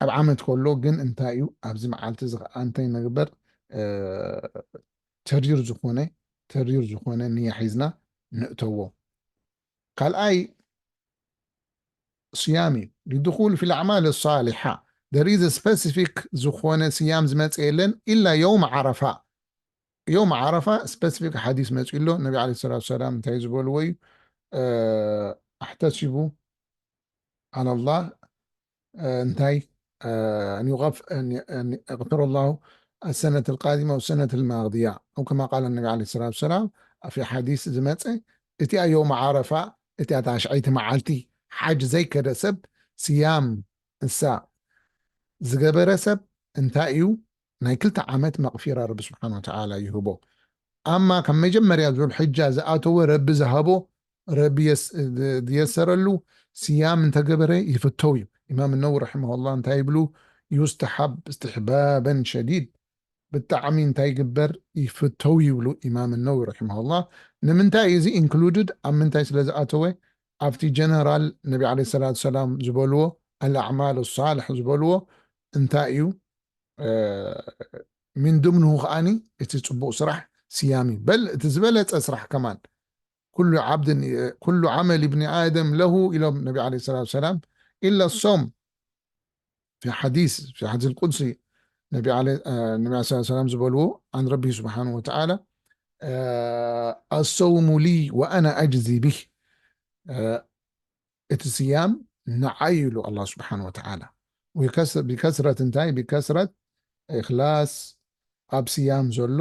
ኣብ ዓመት ከሎ ግን እንታይ እዩ ኣብዚ መዓልቲ እዚ ከዓ እንታይ ንግበር? ተሪር ዝኾነ ተሪር ዝኾነ ንያ ሒዝና ንእተዎ። ካልኣይ ስያም እዩ። ሊድኹል ፊ ልኣዕማል ሳሊሓ there is a specific ዝኾነ ስያም ዝመፀ የለን ኢላ የውም ዓረፋ። የውም ዓረፋ ስፐሲፊክ ሓዲስ መፂኡ ኣሎ። ነቢ ዓለ ሰላት ሰላም እንታይ ዝበልዎ እዩ? ኣሕተሲቡ ዓላ ላህ እንታይ ኣን ዩቀፍ ኣን ኣን የቅፊረ ላሁ ኣሰነት ልቃዲማ ወሰነት ልማቅድያ። ኣው ከማ ቃል ነቢ ዓለ ሰላት ሰላም ኣፊ ሓዲስ ዝመፀ እቲኣ የውም ዓረፋ እቲኣ ታሽዐይቲ መዓልቲ ሓጅ ዘይከደ ሰብ ስያም እሳ ዝገበረ ሰብ እንታይ እዩ? ናይ ክልተ ዓመት መቕፊራ ረቢ ስብሓን ወተዓላ ይህቦ። ኣማ ካብ መጀመርያ ዙልሕጃ ዝኣተወ ረቢ ዝሃቦ ረቢ ዝየሰረሉ ስያም እንተገበረ ይፍተው እዩ። ኢማም ነው ረሒመሁላ እንታይ ይብሉ? ዩስተሓብ እስትሕባበን ሸዲድ ብጣዕሚ እንታይ ይግበር ይፍተው ይብሉ ኢማም ነው ረሒመሁላ። ንምንታይ እዚ ኢንክሉድድ ኣብ ምንታይ ስለ ዝኣተወ ኣብቲ ጀነራል ነቢ ዓለ ሰላት ሰላም ዝበልዎ ኣልኣዕማል ሳልሕ ዝበልዎ እንታይ እዩ? ሚን ድምንሁ ከዓኒ እቲ ፅቡቕ ስራሕ ስያም እዩ። በል እቲ ዝበለፀ ስራሕ ከማን ኩሉ ዓብድን ኩሉ ዓመል ብኒ ኣደም ለሁ ኢሎም ነቢ ዓለ ሰላት ሰላም ኢላ ሶም ፊ ሓዲስ ፊ ሓዲስ ቁድሲ ነቢ ዓለ ነቢ ዓለ ሰላት ሰላም ዝበልዎ ኣን ረቢ ስብሓን ወተዓላ ኣሰውሙ ሊ ወኣና ኣጅዚ ቢህ እቲ ስያም ንዓይ ኢሉ ኣላ ስብሓን ወተዓላ ብከስረት እንታይ ብከስረት እክላስ ኣብ ስያም ዘሎ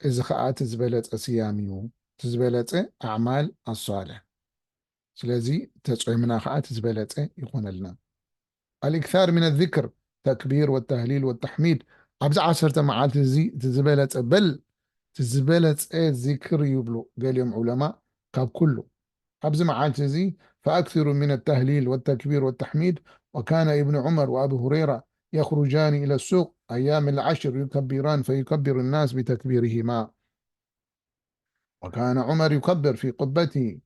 እዚ ከዓ እቲ ዝበለፀ ስያም እዩ እቲ ዝበለፀ ኣዕማል ኣሳልሕ ስለዚ ተፆይምና ከዓ እቲ ዝበለፀ ይኾነልና ኣልእክታር ምን ዚክር ተክቢር ወተህሊል ወተሕሚድ ኣብዚ ዓሰርተ መዓልቲ እዚ እቲ ዝበለፀ በል እቲ ዝበለፀ ዚክር ይብሉ ገሊኦም ዑለማ ካብ ኩሉ ኣብዚ መዓልቲ እዚ فأكثروا من التهليل والتكبير والتحميد وكان ابن عمر وأبو هريرة يخرجان إلى السوق أيام العشر يكبران فيكبر الناس بتكبيرهما وكان عمر يكبر في قبته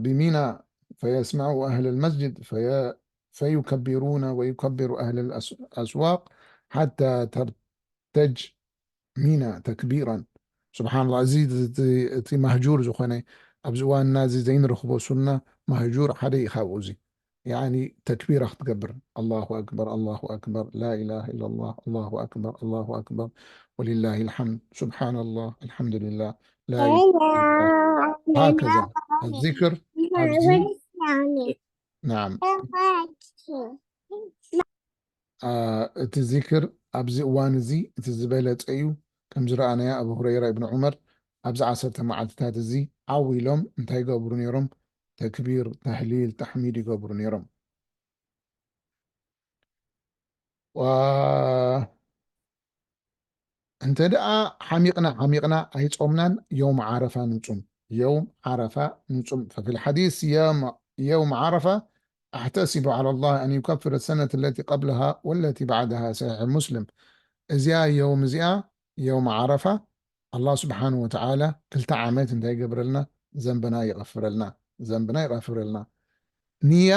بمنى فيسمع أهل المسجد في فيكبرون ويكبر أهل الأسواق حتى ترتج منى تكبيرا. سبحان الله እዚ እቲ ማህጁር ዝኾነ ኣብዚ እዋንና እዚ ዘይንረኽቦ ሱና ማህጁር ሓደ እዩ ካብኡ እዚ يعني ተክቢራ ክትገብር الله أكبر الله أكبر لا إله إلا الله الله أكبر الله أكبر ولله الحمد سبحان الله الحمد لله لا إله إلا الله هكذا الذكر ኣብዚ نعم እቲ ዚክር ኣብዚ እዋን እዚ እቲ ዝበለፀ እዩ ከምዝረኣናያ ኣቡ ሁረይራ እብን ዑመር ኣብዚ ዓሰርተ መዓልትታት እዚ ዓው ኢሎም እንታይ ይገብሩ ነይሮም ተክቢር ተህሊል ተሕሚድ ይገብሩ ነይሮም እንተ ደኣ ሓሚቕና ሓሚቕና ኣይጾምናን ዮም ዓረፋ ንጹም የውም ዓረፋ ንጹም። ففي الحديث يوم، يوم عرفة أحتسب على الله أن يكفر السنة التي قبلها والتي بعدها። ሰሒሕ ሙስሊም። እዚኣ የውም እዚኣ የውም ዓረፋ ኣላህ ስብሓን ወተዓላ ክልተ ዓመት እንታይ ይገብረልና? ዘንብና ይቐፍረልና። ዘንብና ይቐፍረልና። ንያ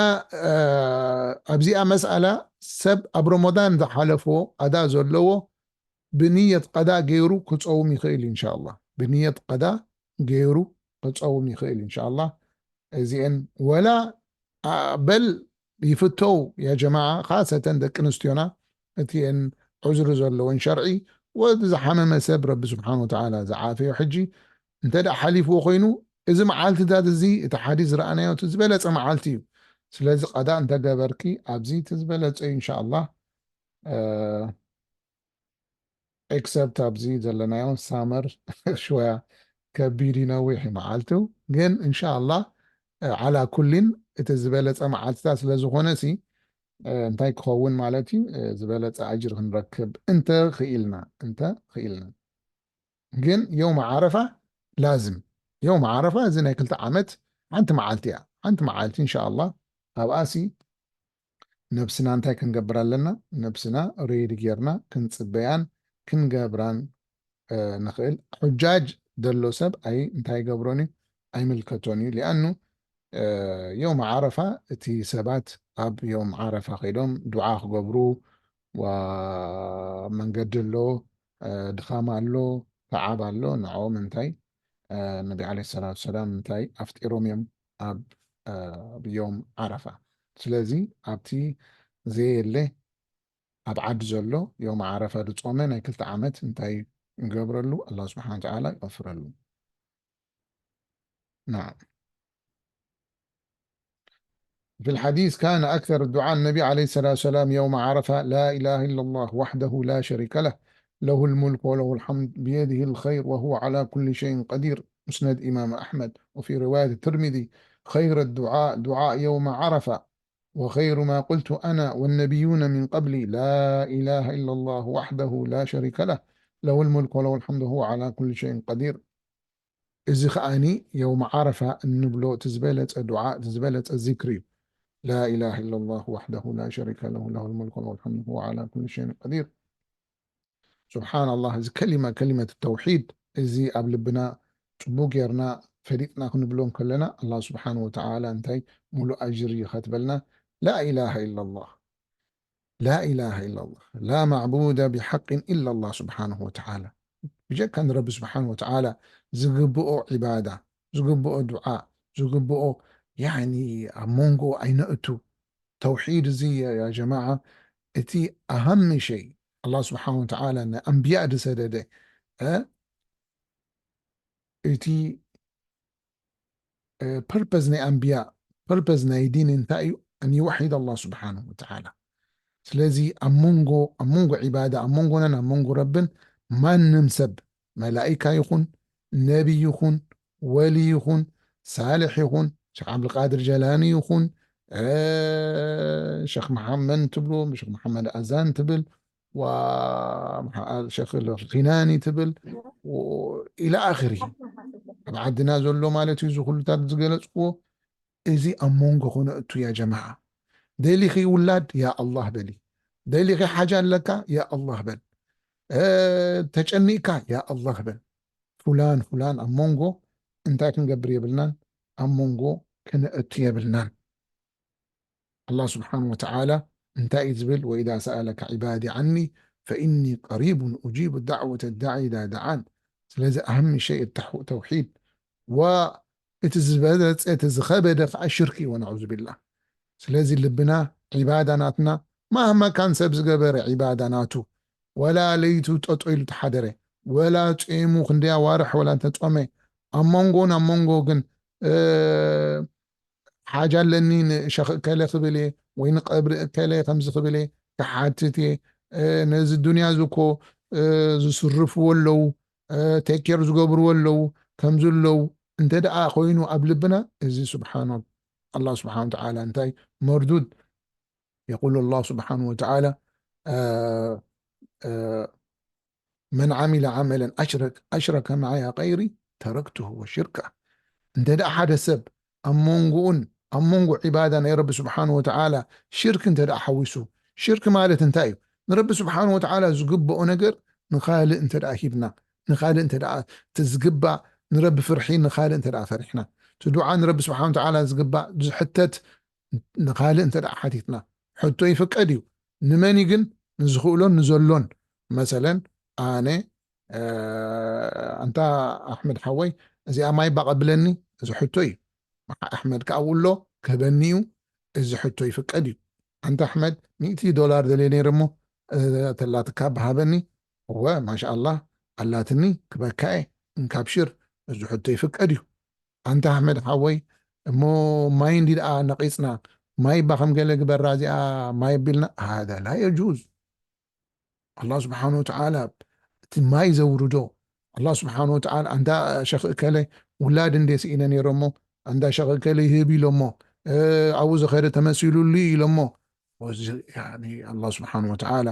ኣብዚኣ መስኣላ ሰብ ኣብ ረመዳን ዝሓለፎ ቀዳ ዘለዎ ብንየት ቀዳ ገይሩ ክፀውም ይኽእል ኢንሻኣላህ። ብንየት ቀዳ ገይሩ ክፀውም ይኽእል ኢንሻኣላህ። እዚአን ወላ በል ይፍተው ያ ጀማዓ፣ ካሰተን ደቂ ኣንስትዮና እቲአን ዑዝሪ ዘለወን ሸርዒ፣ ወዲ ዝሓመመ ሰብ ረቢ ስብሓን ወተዓላ ዝዓፈዮ ሕጂ እንተ ደኣ ሓሊፍዎ ኮይኑ፣ እዚ መዓልትታት እዚ እቲ ሓዲስ ዝረኣናዮ እቲ ዝበለጸ መዓልቲ እዩ። ስለዚ ቀዳ እንተገበርኪ ኣብዚ እቲ ዝበለጸ እዩ ኢንሻኣላህ። ኤክሰፕት ኣብዚ ዘለናዮ ሳመር ሽወያ ከቢድ እዩ፣ ነዊሕ እዩ መዓልቱ። ግን እንሻላ ዓላ ኩሊን እቲ ዝበለፀ መዓልትታት ስለ ዝኾነ ሲ እንታይ ክኸውን ማለት እዩ? ዝበለፀ ኣጅር ክንረክብ እንተ ክኢልና፣ እንተ ክኢልና። ግን የውም ዓረፋ ላዝም፣ የውም ዓረፋ እዚ ናይ ክልተ ዓመት ሓንቲ መዓልቲ እያ። ሓንቲ መዓልቲ እንሻላ ኣብኣ ሲ ነብስና እንታይ ክንገብር ኣለና? ነብስና ሬዲ ጌርና ክንጽበያን ክንገብራን ንኽእል። ሑጃጅ ዘሎ ሰብ ኣይ እንታይ ይገብሮን እዩ? ኣይምልከቶን እዩ። ሊኣኑ የውም ዓረፋ እቲ ሰባት ኣብ የውም ዓረፋ ከይዶም ዱዓ ክገብሩ፣ መንገዲ ኣሎ፣ ድኻም ኣሎ፣ ተዓብ ኣሎ። ንዕኦም እንታይ ነቢ ዓለይሂ ሰላቱ ሰላም እንታይ ኣፍጢሮም እዮም ኣብ ዮም ዓረፋ። ስለዚ ኣብቲ ዘየለ ኣብ ዓዲ ዘሎ ዮም ዓረፋ ዝጾመ ናይ ክልተ ዓመት እንታይ ይገብረሉ? ኣላህ ስብሓን ወተዓላ ይቐፍረሉ። ናዓም። في الحديث كان أكثر الدعاء النبي عليه الصلاة والسلام يوم عرفة: لا إله إلا الله وحده لا شريك له، له الملك وله الحمد بيده الخير وهو على كل شيء قدير. مسند إمام أحمد. وفي رواية الترمذي: خير الدعاء دعاء يوم عرفة، وخير ما قلت أنا والنبيون من قبلي: لا إله إلا الله وحده لا شريك له، له الملك وله الحمد وهو على كل شيء قدير. እዚ ኸኣኒ የውም ዓረፋ እንብሎ እቲ ዝበለጸ ዱዓ፣ እቲ ዝበለጸ ዚክሪ እዩ። لا إله إلا الله وحده لا شريك له، له الملك وله الحمد وهو على كل شيء قدير. ስብሓንላህ፣ እዚ ከሊማ፣ ከሊመት ተውሒድ፣ እዚ ኣብ ልብና ጽቡቅ ጌርና ፈሊጥና ክንብሎ እንከለና፣ ኣላህ ስብሓን ወተዓላ እንታይ ሙሉእ ኣጅሪ ይኸትበልና። لا إله إلا الله، لا إله إلا الله، لا معبود بحق إلا الله سبحانه وتعالى። ብጀካ ንረቢ ስብሓን ወተዓላ ዝግብኦ ዒባዳ፣ ዝግብኦ ዱዓ፣ ዝግብኦ ያኒ ኣብ መንጎ ኣይነእቱ። ተውሒድ እዚ ያ ጀማዓ እቲ ኣሃም ሸይ፣ ኣላህ ስብሓን ወተዓላ ንኣንብያ ዝሰደደ፣ እ፣ እቲ ፐርፐዝ ናይ ኣንብያ፣ ፐርፐዝ ናይ ዲን እንታይ እዩ? ኣን ይወሒድ ኣላህ ስብሓን ወተዓላ። ስለዚ ኣብ መንጎ፣ ኣብ መንጎ ዒባዳ፣ ኣብ መንጎናን ኣብ መንጎ ረብን ማንም ሰብ፣ መላኢካ ይኹን፣ ነቢ ይኹን፣ ወሊ ይኹን፣ ሳልሕ ይኹን፣ ሸኽ ዓብድልቃድር ጀላኒ ይኹን፣ እ፣ ሸኽ መሓመድ ትብሉ፣ ሸኽ መሓመድ ኣዛን ትብል፣ ዋ-፣ መሓ-፣ ሸኽ ኺናኒ ትብል፣ ው-፣ ኢላ ኣኽሪ። ኣብ ዓድና ዘሎ ማለት እዩ፣ እዚ ኩሉታት ዝገለጽክዎ፣ እዚ ኣብ መንጎ ክነእቱ ያ ጀማዓ። ደሊኺ ውላድ፣ ያ ኣላህ በሊ። ደሊኺ ሓጃ ኣለካ፣ ያ ኣላህ በል። እ፣ ተጨኒቕካ፣ ያ ኣላህ በል። ፉላን፣ ፉላን ኣብ መንጎ እንታይ ክንገብር የብልናን፣ ኣብ መንጎ ክነእቱ የብልናን። ኣላህ ስብሓን ወተዓላ እንታይ እዩ ዝብል? وإذا سألك عبادي عني فإني قريب أجيب دعوة الداعي إذا دعان። ስለዚ ኣህም ሸይ ተሕ-፣ ተውሒድ፣ ወ-፣ እቲ ዝበለጸ፣ እቲ ዝኸበደ ከዓ ሽርክ እዩ፣ ወነዑዙ ቢላህ። ስለዚ ልብና፣ ዒባዳ ናትና፣ ማህማ ካን ሰብ ዝገበረ ዒባዳ ናቱ፣ ወላ ለይቱ ጠጦ ኢሉ ተሓደረ፣ ወላ ጼሙ ክንደይ ኣዋርሕ ወላ እንተጾመ፣ ኣብ መንጎን ኣብ መንጎ ግን፣ እ፣ ሓጃ ኣለኒ ንሸኽ እከለ ክብል እየ፣ ወይ ንቐብሪ እከለ ከምዚ ክብል እየ፣ ክሓትት እየ። እ፣ ነዚ ዱንያ እዚ እኮ፣ እ፣ ዝስርፍዎ ኣለዉ፣ እ፣ ቴክ ኬር ዝገብርዎ ኣለዉ፣ ከምዚ ኣለዉ። እንተ ደኣ ኮይኑ ኣብ ልብና፣ እዚ ስብሓን ኣላህ ስብሓን ወተዓላ እንታይ መርዱድ የቁሉ ኣላህ ስብሓን ወተዓላ፣ እ፣ እ፣ من عمل عملا أشرك، أشرك معي غيري تركته وشركه። እንተ ደኣ ሓደ ሰብ ኣብ መንጎኡን ኣብ መንጎ ዒባዳ ናይ ረቢ ስብሓን ወተዓላ ሽርክ እንተ ደኣ ሓዊሱ፣ ሽርክ ማለት እንታይ እዩ? ንረቢ ስብሓን ወተዓላ ዝግብኦ ነገር ንኻልእ እንተ ደኣ ሂብና፣ ንኻልእ እንተ ደኣ፣ እቲ ዝግባእ ንረቢ ፍርሒ ንኻልእ እንተ ደኣ ፈሪሕና፣ እቲ ዱዓ ንረቢ ስብሓን ወተዓላ ዝግባእ ዝሕተት ንኻልእ እንተ ደኣ ሓቲትና፣ ሕቶ ይፍቀድ እዩ። ንመን እዩ ግን? ንዝኽእሎን ንዘሎን። መሰለን ኣነ፣ ኣንታ ኣሕመድ ሓወይ፣ እዚኣ ማይ ባቐብለኒ፣ እዚ ሕቶ እዩ። ኣሕመድ ከኣ ውሎ ክህበኒ እዩ፣ እዚ ሕቶ ይፍቀድ እዩ። ኣንታ ኣሕመድ፣ ሚእቲ ዶላር ደልየ ነይረ እሞ፣ ተላትካ ብሃበኒ። እወ ማሻኣላህ ኣላትኒ፣ ክበካየ፣ እንካብሽር፣ እዚ ሕቶ ይፍቀድ እዩ። ኣንታ ኣሕመድ ሓወይ፣ እሞ ማይ እንዲ ደኣ ነቒጽና፣ ማይ እባ ከም ገለ ግበራ እዚኣ ማይ ኣቢልና፣ ሃዛ ላ የጁዝ። ኣላህ ስብሓን ወተዓላ እቲ ማይ ዘውርዶ፣ ኣላህ ስብሓን ወተዓላ፣ ኣንታ ሸኽ እከለ ውላድ እንደ ስኢነ ነይረ እሞ፣ ኣንታ ሸኽ እከለ ይህብ ኢሎ እሞ፣ ኣብኡ ዝኸደ ተመሲሉሉ ኢሎ እሞ፣ ኣላህ ስብሓን ወተዓላ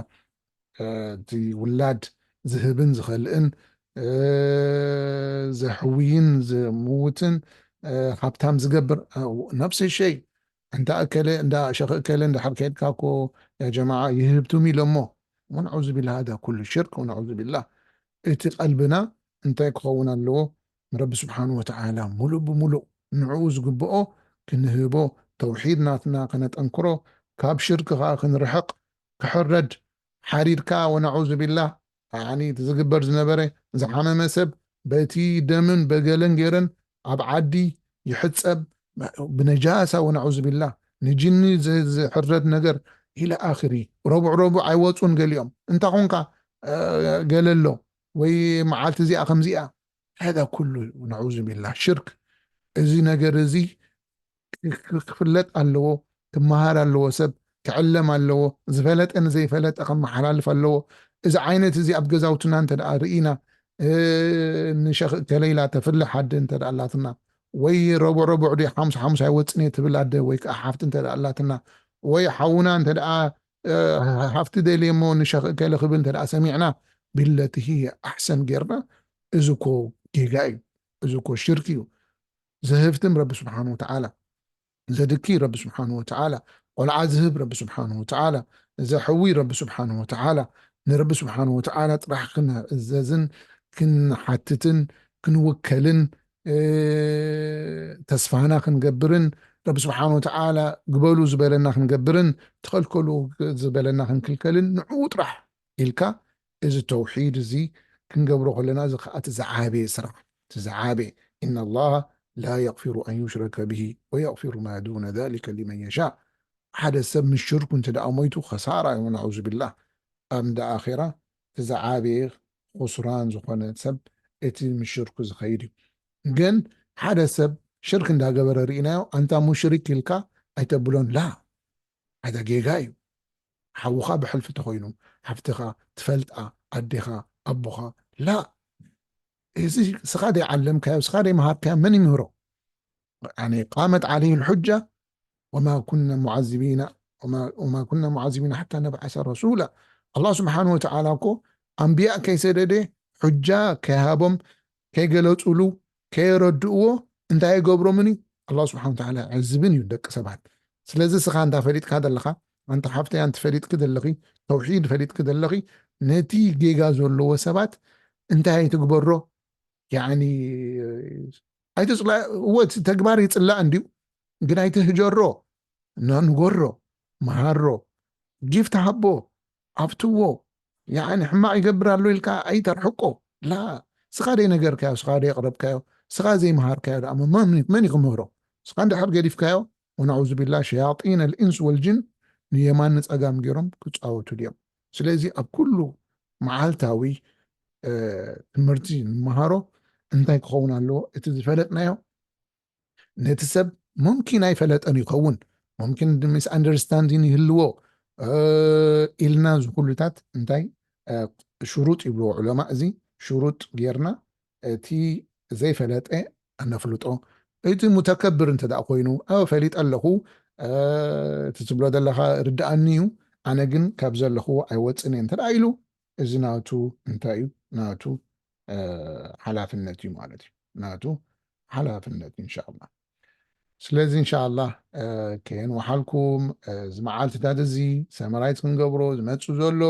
እቲ ውላድ ዝህብን ዝኸልእን፣ ዘሕውይን ዝምውትን፣ ሃብታም ዝገብር፣ ነፍሲ ሸይ። እንዳ እከለ፣ እንዳ ሸኽ እከለ እንድሕር ከይድካ እኮ፣ ያ ጀማዓ፣ ይህብቱም ኢሎሞ። ወነዑዙ ቢላህ፣ ሃዛ ኩሉ ሽርክ፣ ወነዑዙ ቢላህ። እቲ ቀልብና እንታይ ክኸውን ኣለዎ? ንረቢ ስብሓን ወተዓላ ሙሉእ ብሙሉእ ንዕኡ ዝግብኦ ክንህቦ፣ ተውሒድ ናትና ከነጠንክሮ፣ ካብ ሽርክ ኸዓ ክንርሕቕ፣ ክሕረድ ሓሪድካ፣ ወነዑዙ ቢላህ፣ ያኒ እቲ ዝግበር ዝነበረ፣ ዝሓመመ ሰብ በቲ ደምን በገለን ገይረን ኣብ ዓዲ ይሕጸብ፣ ብነጃሳ፣ ወነዑዙ ቢላህ፣ ንጅኒ ዝ-፣ ዝሕረድ ነገር ኢለ ኣኽሪ። ረቡዕ ረቡዕ ኣይወጹን ገሊኦም። እንታ ኾንካ፣ እ፣ ገለ ኣሎ ወይ መዓልቲ እዚኣ ከምዚኣ። ሃዛ ኩሉ፣ ነዑዙ ቢላህ፣ ሽርክ። እዚ ነገር እዚ ክ-፣ ክ-፣ ክፍለጥ ኣለዎ፣ ክመሃር ኣለዎ፣ ሰብ ክዕለም ኣለዎ፣ ዝፈለጠ ንዘይፈለጠ ከመሓላልፍ ኣለዎ። እዚ ዓይነት እዚ ኣብ ገዛውትና እንተ ደኣ ርኢና፣ እ፣ ንሸኽ እከለ ኢላ ተፍልሕ ኣደ እንተ ደኣ ኣላትና፣ ወይ ረቡዕ ረቡዕ ድዩ ሓሙስ ሓሙስ ኣይወጽን እየ ትብል ኣደ ወይ ከኣ ሓፍቲ እንተ ደኣ ኣላትና፣ ወይ ሓውና እንተ ደኣ፣ እ፣ ሃፍቲ ደልየ እሞ ንሸኽ እከለ ክብል እንተ ደኣ ሰሚዕና፣ ቢለቲ ህየ ኣሕሰን ጌርና፣ እዚ እኮ ጌጋ እዩ፣ እዚ እኮ ሽርክ እዩ። ዘህፍትም ረቢ ስብሓን ወተዓላ፣ ዘድኪ ረቢ ስብሓን ወተዓላ፣ ቆልዓ ዝህብ ረቢ ስብሓን ወተዓላ፣ ዘሕዊ ረቢ ስብሓን ወተዓላ። ንረቢ ስብሓን ወተዓላ ጥራሕ ክንእዘዝን ክንሓትትን ክንውከልን፣ እ፣ ተስፋና ክንገብርን፣ ረቢ ስብሓን ወተዓላ ግበሉ ዝበለና ክንገብርን፣ ተኸልከሉ ዝበለና ክንክልከልን፣ ንዕኡ ጥራሕ ኢልካ፣ እዚ ተውሒድ እዚ ክንገብሮ ከለና፣ እዚ ከኣ እቲ ዝዓበየ ስራሕ፣ እቲ ዝዓበየ፣ إن الله لا يغفر أن يشرك به ويغفر ما دون ذلك لمن يشاء። ሓደ ሰብ ምስ ሽርኩ እንተ ደኣ ሞይቱ፣ ኸሳራ እዩ፣ ነዑዙ ቢላህ። ኣብ እንዳ ኣኼራ፣ እቲ ዝዓበየ ኹስራን ዝኾነ ሰብ፣ እቲ ምስ ሽርኩ ዝኸይድ እዩ። ግን ሓደ ሰብ ሽርክ እንዳገበረ ርኢናዮ፣ ኣንታ ሙሽሪክ ኢልካ ኣይተብሎን፣ ላ። ሓደ ጌጋ እዩ። ሓውኻ ብሕልፊ ተኾይኑ፣ ሓፍትኻ ትፈልጣ፣ ኣዴኻ፣ ኣቦኻ፣ ላ። እዚ ስኻ ደይዓለምካዮ፣ ስኻ ደይመሃርካዮ፣ መን ይምህሮ? ያኒ፣ ቃመት ዓለይሂ ልሑጃ፣ ወማ ኩና ሙዓዚቢና፣ ወማ፣ ወማ ኩና ሙዓዚቢና ሓታ ነብዓሰ ረሱላ። ኣላህ ስብሓን ወተዓላ እኮ ኣንብያ ከይሰደደ፣ ሑጃ ከይሃቦም፣ ከይገለጹሉ፣ ከየረድእዎ፣ እንታይ ይገብሮምን እዩ? ኣላህ ስብሓን ወተዓላ ይዕዝብን እዩ ደቂ ሰባት። ስለዚ ስኻ እንዳ ፈሊጥካ ዘለኻ፣ ኣንታ ሓፍተይ፣ ኣንቲ ፈሊጥኪ ዘለኺ፣ ተውሒድ ፈሊጥኪ ዘለኺ፣ ነቲ ጌጋ ዘለዎ ሰባት እንታይ ትግበሮ? ያኒ፣ ኣይትጽላ-፣ እወ፣ እቲ ተግባር ይጽላእ እንድዩ፣ ግን ኣይትህጀሮ፣ እና ንገሮ፣ መሃሮ፣ ጊፍት ሃቦ፣ ኣብትዎ፣ ያኒ፣ ሕማቕ ይገብር ኣሎ ኢልካ ኣይተርሕቆ። ላ፣ ስኻ ደይ ነገርካዮ፣ ስኻ ደይ ኣቕረብካዮ፣ ስኻ ዘይመሃርካዮ ደኣ መን፣ መን እዩ ክምህሮ? ስኻ እንድሕር ገዲፍካዮ፣ ወነዑዙ ቢላህ፣ ሸያጢን ኣልኢንስ ወልጅን ንየማን ንጸጋም ገይሮም ክጻወቱ ድዮም? ስለዚ ኣብ ኩሉ መዓልታዊ፣ እ፣ ትምህርቲ ንመሃሮ እንታይ ክኸውን ኣለዎ? እቲ ዝፈለጥናዮ ነቲ ሰብ ሙምኪን ኣይፈለጠን ይኸውን፣ ሙምኪን ሚስ ኣንደርስታንዲን ይህልዎ፣ እ፣ ኢልና፣ እዚ ኩሉታት እንታይ፣ እ፣ ሽሩጥ ይብልዎ ዑለማ። እዚ ሽሩጥ ጌርና እቲ ዘይፈለጠ ኣነፍልጦ። እቲ ሙተከብር እንተ ደኣ ኮይኑ፣ "ኣበ ፈሊጠ ኣለኹ፣ እ፣ እቲ ትብሎ ዘለኻ ርድኣኒ እዩ፣ ኣነ ግን ካብ ዘለኽዎ ኣይወጽን እየ" እንተ ደኣ ኢሉ፣ እዚ ናቱ እንታይ እዩ? ናቱ፣ እ፣ ሓላፍነት እዩ ማለት እዩ። ናቱ ሓላፍነት ኢንሻኣላ። ስለዚ ኢንሻኣላ ከየንወሓልኩም፣ እዚ መዓልትታት እዚ ሰመራይት ክንገብሮ ዝመፁ ዘሎ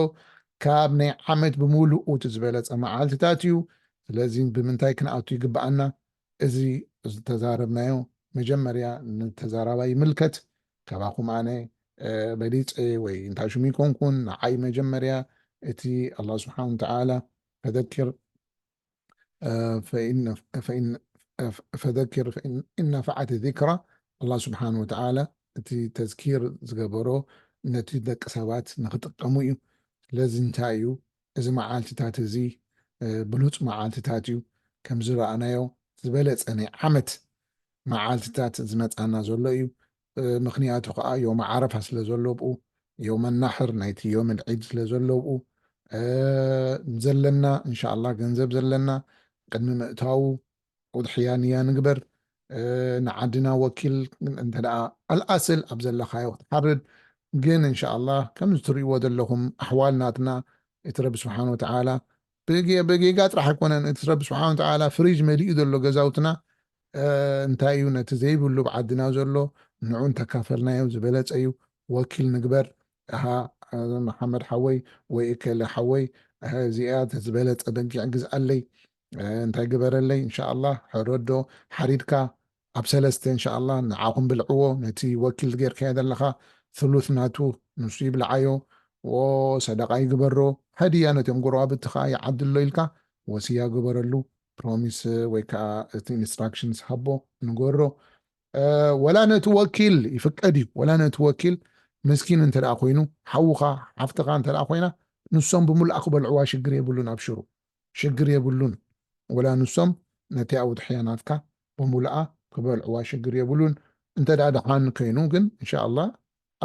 ካብ ናይ ዓመት ብምሉኡ እቲ ዝበለፀ መዓልትታት እዩ። ስለዚ ብምንታይ ክንኣቱ ይግብኣና? እዚ ዝተዛረብናዮ መጀመርያ ንተዛራባይ ይምልከት። ካባኹም ኣነ በሊፀ ወይ እንታይ ሽሙ ይኮንኩን፣ ንዓይ መጀመርያ እቲ ኣላ ስብሓን ተዓላ ፈደኪር ፈኢን ፈደኪር ፈኢን ነፈዓት ዚክራ። ኣላ ስብሓን ወተዓላ እቲ ተዝኪር ዝገበሮ ነቲ ደቂ ሰባት ንክጥቀሙ እዩ። ስለዚ እንታይ እዩ እዚ መዓልትታት እዚ ብሉፅ መዓልትታት እዩ። ከም ዝረኣናዮ ዝበለፀ ናይ ዓመት መዓልትታት ዝመፃና ዘሎ እዩ። ምክንያቱ ከዓ ዮም ዓረፋ ስለ ዘሎ ብኡ፣ ዮም ናሕር ናይቲ ዮም ዒድ ስለ ዘሎ ብኡ ዘለና እንሻላ ገንዘብ ዘለና ቅድሚ ምእታዉ ውድሕያ ንያ ንግበር። ንዓድና ወኪል እንተ ደኣ ኣልኣስል ኣብ ዘለኻዮ ክትሓርድ። ግን እንሻላ ከምዚ ትርእይዎ ዘለኹም ኣሕዋል ናትና እቲ ረቢ ስብሓን ወተዓላ ብጌጋ ጥራሕ ኣይኮነን። እቲ ረቢ ስብሓን ወተዓላ ፍሪጅ መሊኡ ዘሎ ገዛውትና እንታይ እዩ ነቲ ዘይብሉ ብዓድና ዘሎ ንዑ እንተካፈልናዮ ዝበለፀ እዩ። ወኪል ንግበር። እሃ መሓመድ ሓወይ ወይ እከለ ሓወይ እዚኣ ዝበለፀ በጊዕ ግዝኣለይ እንታይ ግበረለይ እንሻላ ሕረዶ ሓሪድካ ኣብ ሰለስተ እንሻላ ንዓኹም ብልዕዎ። ነቲ ወኪል ጌርካዮ ዘለኻ ስሉስ ናቱ ንሱ ይብልዓዮ። ሰደቃ ይግበሮ። ሃድያ ነቶም ጎረባብቲ ከዓ ይዓድሎ ኢልካ ወስያ ግበረሉ። ፕሮሚስ ወይ ከዓ እቲ ኢንስትራክሽንስ ሃቦ ንገሮ። ወላ ነቲ ወኪል ይፍቀድ እዩ። ወላ ነቲ ወኪል ምስኪን እንተ ደኣ ኮይኑ ሓውኻ ሓፍትኻ እንተ ደኣ ኮይና ንሶም ብምሉኣ ክበልዕዋ ሽግር የብሉን። ኣብሽሩ ሽግር የብሉን። ወላ ንሶም ነቲ ኣውድሕያ ናትካ ብምሉኣ ክበልዕዋ ሽግር የብሉን። እንተ ደኣ ደሓን ከይኑ ግን እንሻላ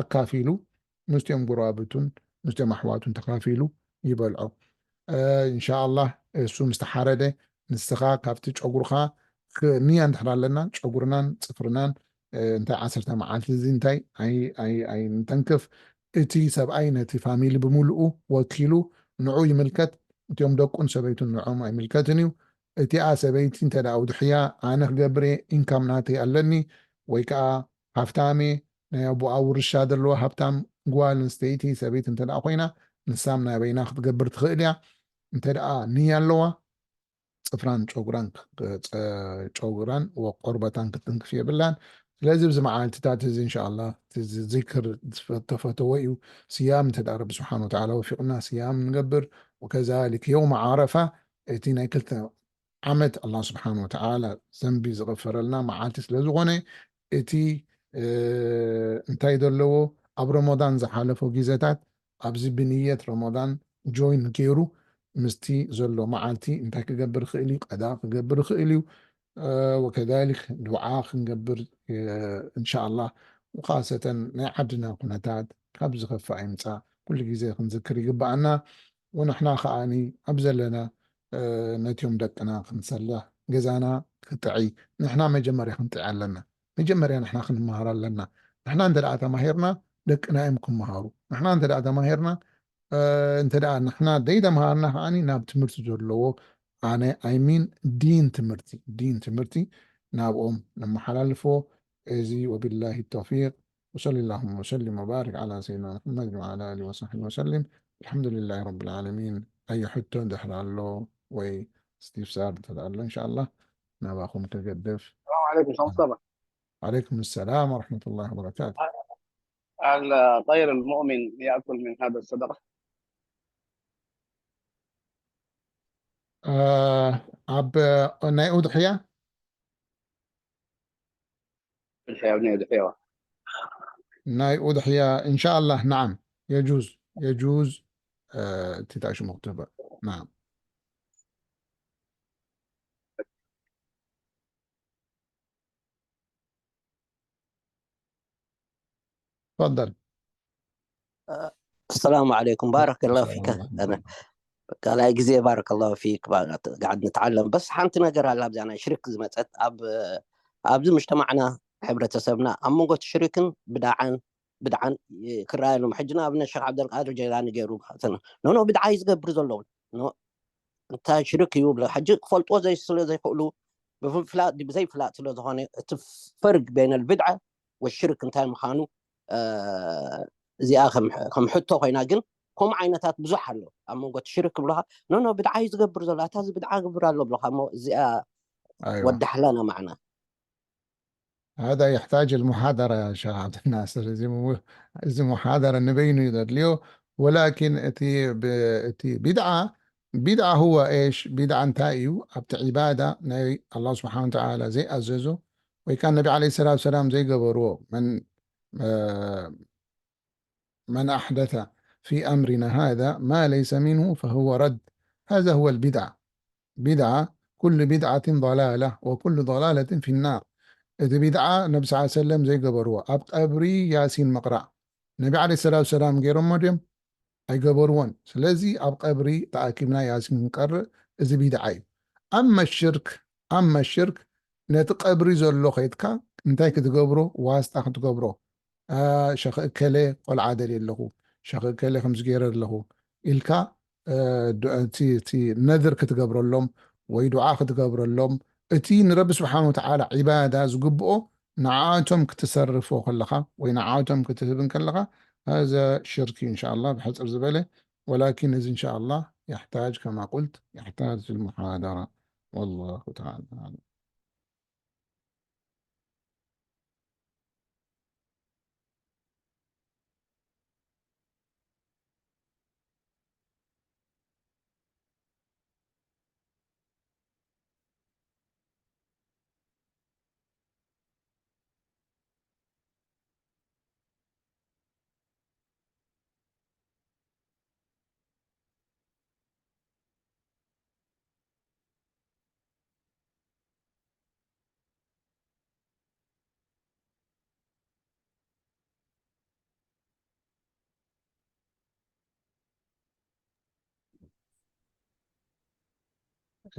ኣካፊሉ ምስቲኦም ጎረባብቱን ምስቲኦም ኣሕዋቱን ተካፊሉ ይበልዖ። እንሻላ እሱ ምስ ተሓረደ ንስኻ ካብቲ ጨጉርኻ ንያ እንድሕር ኣለና ጨጉርናን ፅፍርናን እንታይ ዓሰርተ መዓልቲ እዚ እንታይ ኣይንተንክፍ። እቲ ሰብኣይ ነቲ ፋሚሊ ብምልኡ ወኪሉ ንዑ ይምልከት። እቲኦም ደቁን ሰበይቱን ንዖም ኣይምልከትን እዩ። እቲኣ ሰበይቲ እንተ ደኣ ውድሕያ ኣነ ክገብር እየ ኢንካም ናተይ ኣለኒ ወይ ከዓ ሃፍታም እየ ናይ ኣቦኣ ውርሻ ዘለዋ ሃብታም ጓል ኣንስተይቲ ሰበይቲ እንተ ደኣ ኮይና ንሳም ናይ በይና ክትገብር ትኽእል እያ። እንተ ደኣ ንያ ኣለዋ ፅፍራን ጨጉራን ጨጉራን ቆርበታን ክትንክፍ የብላን። ስለዚ ብዚ መዓልትታት እዚ እንሻላ ዚክር ተፈተወ እዩ። ስያም እንተ ረቢ ስብሓን ወተዓላ ወፊቅና ስያም ንገብር። ወከዛሊክ የውም ዓረፋ እቲ ናይ ክልተ ዓመት ኣላ ስብሓን ወተዓላ ዘንቢ ዝቕፈረልና መዓልቲ ስለ ዝኾነ እቲ እንታይ ዘለዎ ኣብ ረመዳን ዝሓለፎ ግዜታት ኣብዚ ብንየት ረመዳን ጆይን ገይሩ ምስቲ ዘሎ መዓልቲ እንታይ ክገብር ይኽእል እዩ? ቀዳ ክገብር ይኽእል እዩ። ወከዛሊክ ዱዓ ክንገብር እንሻላ። ወካሰተን ናይ ዓድና ኩነታት ካብ ዝኸፍእ ኣይምፃእ ኩሉ ግዜ ክንዝክር ይግብኣና። ወንሕና ከዓኒ ኣብ ዘለና ነቲኦም ደቅና ክንሰልሕ ገዛና ክጥዒ ንሕና መጀመርያ ክንጥዒ ኣለና። መጀመርያ ንሕና ክንመሃር ኣለና። ንሕና እንተ ደኣ ተማሂርና ደቅና እዮም ክመሃሩ። ንሕና እንተ ደኣ ተማሂርና እንተ ደኣ ንሕና ዘይተምሃርና ከዓኒ ናብ ትምህርቲ ዘለዎ ኣነ ኣይሚን ዲን ትምህርቲ ዲን ትምህርቲ ናብኦም ነመሓላልፎ። እዚ ወቢላሂ ተውፊቅ وصلى اللهم وسلم وبارك على سيدنا محمد وعلى آله وصحبه وسلم. الحمد لله رب العالمين. ኣይ ሕቶ እንድሕር ኣሎ ወይ ስቲፍሳር እንተ ኣሎ እንሻላ ናባኹም ክገድፍ። السلام عليكم شيخ مصطفى. عليكم السلام ورحمة الله وبركاته. هل طير المؤمن يأكل من هذا الصدقة؟ ኣብ ናይ ኡድሕያ الحياة ونية الحيوان. ናይ ኡድሕያ እንሻላ ናዓም የጁዝ የጁዝ። እቲ ታሽሙ ክትበ ናዓም تفضل. السلام عليكم بارك الله فيك. ካልኣይ ግዜ بارك الله فيك قاعد نتعلم. بس ሓንቲ ነገር ኣላ ኣብዛ ናይ ሽርክ ዝመፀት ኣብ ኣብዚ مجتمعና ሕብረተሰብና ኣብ መንጎ እቲ ሽርክን ብድዓን ብድዓን ክረኣየሎም። ሕጂ ንኣብነት ሸክ ዓብደልቃድር ጀይላኒ ገይሩ ኖኖ ብድዓ እዩ ዝገብር ዘሎ እንታይ ሽርክ እዩ ብለ ሕጂ ክፈልጥዎ ዘይ ስለ ዘይክእሉ ብፍላጥ ብዘይፍላጥ ስለ ዝኾነ እቲ ፈርግ በይነ ልብድዓ ወሽርክ እንታይ ምዃኑ እዚኣ ከም ሕቶ ኮይና፣ ግን ከምኡ ዓይነታት ብዙሕ ኣሎ ኣብ መንጎ እቲ ሽርክ ብለኻ ኖ ኖ ብድዓ እዩ ዝገብር ዘሎ ኣታ እዚ ብድዓ ግብር ኣሎ ብለኻ እሞ እዚኣ ወዳሕላና ማዕና هذا يحتاج المحاضرة يا شيخ عبد الناصر. እዚ ሙሓደራ ንበይኑ እዩ ዘድልዮ። ወላኪን እቲ እቲ ቢድዓ ቢድዓ هو ايش ቢድዓ እንታይ እዩ? ኣብቲ ዒባዳ ናይ ኣላህ ስብሓን ወተዓላ ዘይኣዘዞ ወይ ከዓ ነቢ ዓለይሂ ሰላቱ ሰላም ዘይገበርዎ من من أحدث في أمرنا هذا ما ليس منه فهو رد هذا هو البدعة بدعة كل بدعة ضلالة وكل ضلالة في النار እቲ ቢድዓ ነቢ ስ ሰለም ዘይገበርዎ ኣብ ቀብሪ ያሲን ምቕራእ ነቢ ዓለ ሰላቱ ሰላም ገይሮሞ ድዮም ኣይገበርዎን ስለዚ ኣብ ቀብሪ ተኣኪብና ያሲን ክንቀርእ እዚ ቢድዓ እዩ ኣመ ሽርክ ኣመ ሽርክ ነቲ ቀብሪ ዘሎ ከይድካ እንታይ ክትገብሮ ዋስጣ ክትገብሮ ሸኽ እከለ ቆልዓ ደልየ ኣለኹ ሸኽ እከለ ከምዚ ገይረ ኣለኹ ኢልካ ነድር ክትገብረሎም ወይ ዱዓ ክትገብረሎም እቲ ንረቢ ስብሓን ወተዓላ ዒባዳ ዝግብኦ ንዓኣቶም ክትሰርፎ ከለኻ ወይ ንዓኣቶም ክትህብን ከለኻ هذا ሽርክ እዩ እንሻ ኣላ ብሕፅር ዝበለ ወላኪን እዚ እንሻ ኣላ يحتاج كما قلت يحتاج المحاضرة والله تعالى أعلم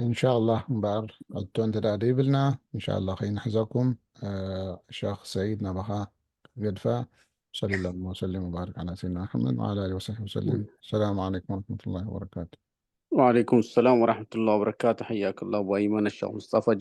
እንሻላ እምበኣር ሕቶ እንተ ደኣ ደይብልና እንሻላ ከይንሕዘኩም ሸኽ ሰይድ ናባኻ ገድፋ صلى الله وسلم وبارك على سيدنا محمد وعلى اله وصحبه وسلم السلام عليكم ورحمه الله وبركاته وعليكم السلام ورحمة الله وبركاته حياك الله أبو أيمن الشيخ مصطفى